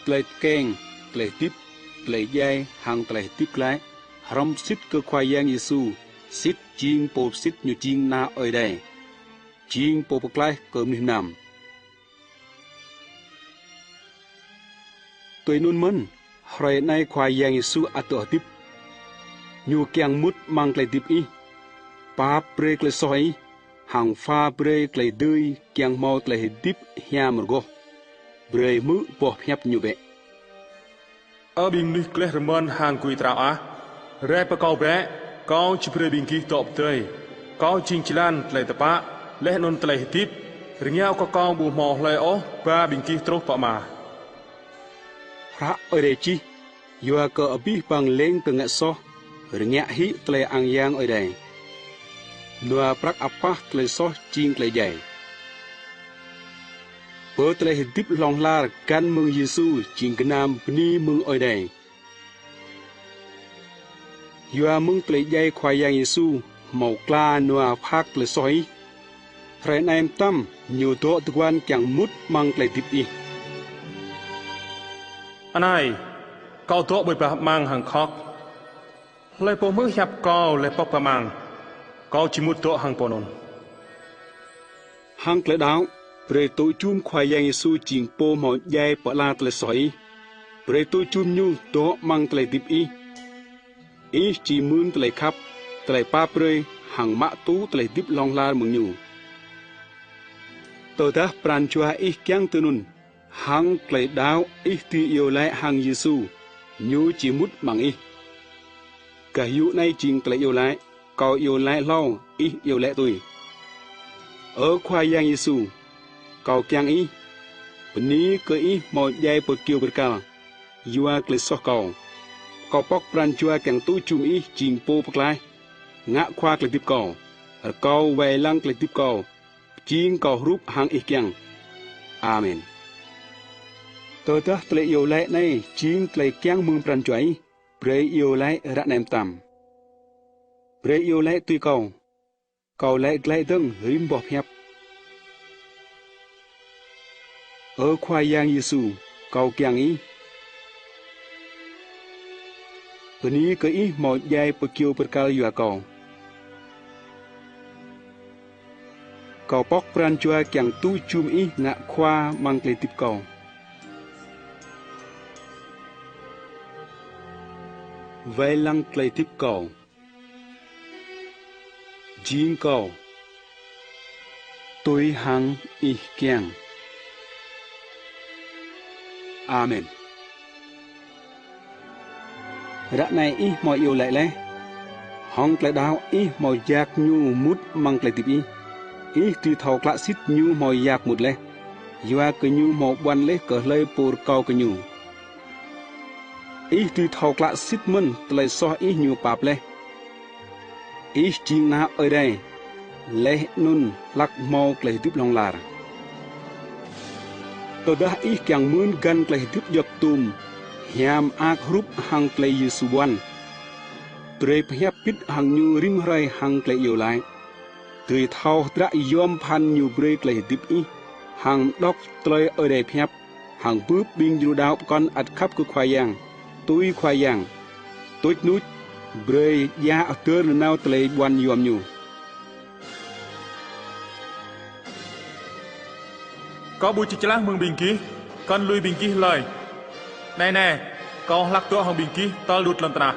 Tơlơi tơkeng, tơlơi hơdip, tơlơi djai hăng tơlơi hơdip glaĭ hrŏm sĭt kơ Khua Yang Yêsu, sĭt jing Pô sĭt Ñu jing Ană Ơi Adai, jing Pô pơklaih kơ mơnuih mơnam. Tui anŭn mơ̆n, hrơi anai Khua Yang Yêsu ăt dŏ hơdip. Ñu kiăng mŭt amăng tơlơi hơdip ih, pap brơi tơlơi soh ih, hăng pha brơi tơlơi dưi kiăng hmâo tơlơi hơdip hiam rơgoh, brơi hmư̆ boh pơhiăp Ñu bĕ. Ơ ƀing mơnuih gleh rơmơn hăng gui trao ah, rai pơ Kâo bĕ, Kâo či brơi ƀing gih dŏ pơdơi. Kâo jing jơlan, tơlơi tơpă, laih anŭn tơlơi hơdip. Rơngiao kơ Kâo ƀu hmâo hlơi ôh ba ƀing gih truh pơ Ama. Hră Ơi Adai čih: Yua kơ abih bang leng kơ ngă soh, rơngiă hĭ tơlơi ang yang Ơi Adai. Nua prăk apah tơlơi soh jing tơlơi djai. Pơ tơlơi hơdip hlŏng lar găn mơ̆ng Yêsu jing gơnam bơni mơ̆ng Ơi Adai. Yua mơ̆ng tơlơi djai Khua Yang Yêsu hmâo kla nua phak tơlơi soh ih. Hrơi anai mơtam Ñu dŏ tơguan kiăng mŭt amăng tơlơi hơdip ih. Anai, Kâo dŏ ƀơi bah amăng hăng khŏk. Hlơi pô hmư̆ hiăp Kâo laih pŏk bah amăng, Kâo či mŭt dŏ hăng pô anŭn. Hăng tơlơi đaŏ, brơi tŭ jum Khua Yang Yêsu jing Pô hmâo djai pơala tơlơi soh ih. Brơi tŭ jum Ñu dŏ amăng tơlơi hơdip ih. Ih či mưn tơlơi khăp, tơlơi pap brơi, hăng mă tŭ tơlơi hơdip hlŏng lar mơ̆ng Ñu. Tơdah pran jua ih kiăng tui anŭn, hăng tơlơi đaŏ ih dưi iâu laĭ hăng Yêsu, Ñu či mŭt amăng ih. Gah yŭ anai jing tơlơi iâu laĭ: Kâo iâu laĭ hlâo, ih iâu laĭ tui. Ơ Khua Yang Yêsu, Kâo kiăng Ih, bơni kơ Ih hmâo djai pơ kyâo bơrkal yua tơlơi soh kâo. Kâo pŏk pran jua kiăng tŭ jum Ih jing Pô pơklaih, ngă khua tơlơi hơdip kâo, rơkâo wai lăng tơlơi hơdip kâo, pơjing kâo hrup hăng Ih kiăng. Amen. Tơdah tơlơi iâu laĭ anai jing tơlơi kiăng mơ̆ng pran jua ih, brơi iâu laĭ ră anai mơtam. Brơi iâu laĭ tui kâo. Kâo laĭ glaĭ dơ̆ng rĭm boh pơhiăp. Ơ Khua Yang Yêsu, kâo kiăng Ih. Bơni kơ Ih hmâo djai pơ kyâo bơrkal yua kâo. Kâo pŏk pran jua kiăng tŭ jum Ih ngă khua amăng tơlơi hơdip kâo. Wai lăng tơlơi hơdip kâo. Jing kâo tui hăng Ih kiăng. Amen. Ră anai ih hmâo iâu laĭ laih. Hăng tơlơi đaŏ ih hmâo jak Ñu mŭt amăng tơlơi hơdip ih. Ih dưi thâo klă sĭt Ñu hmâo jak mŭt laih, yua kơ Ñu hmâo ƀuăn laih kơ hlơi pô rơkâo kơ Ñu. Ih dưi thâo klă sĭt mơ̆n tơlơi soh ih Ñu pap laih. Ih jing ană Ơi Adai, laih anŭn hlak hmâo tơlơi hơdip hlŏng lar. Tơdah ih kiăng mưn găn tơlơi hơdip djŏp tum, hiam mơak hrup hăng tơlơi Yêsu ƀuăn, brơi pơhiăp bĭt hăng Ñu rĭm hrơi hăng tơlơi iâu laĭ. Dưi thâo hơdră yom pơphan Ñu brơi tơlơi hơdip ih, hăng đŏk tơlơi Ơi Adai pơhiăp, hăng bưp ƀing djru đaŏ pơkŏn ăt khăp kơ Khua Yang, tui Khua Yang, tuč nuč, brơi djă hơdơr nanao tơlơi ƀuăn yom Ñu. Kâo ƀu či čơlah mơ̆ng ƀing gih, kŏn lui ƀing gih lơi. Anai nê, Kâo hlak dŏ hăng ƀing gih tơl đŭt lŏn tơnah.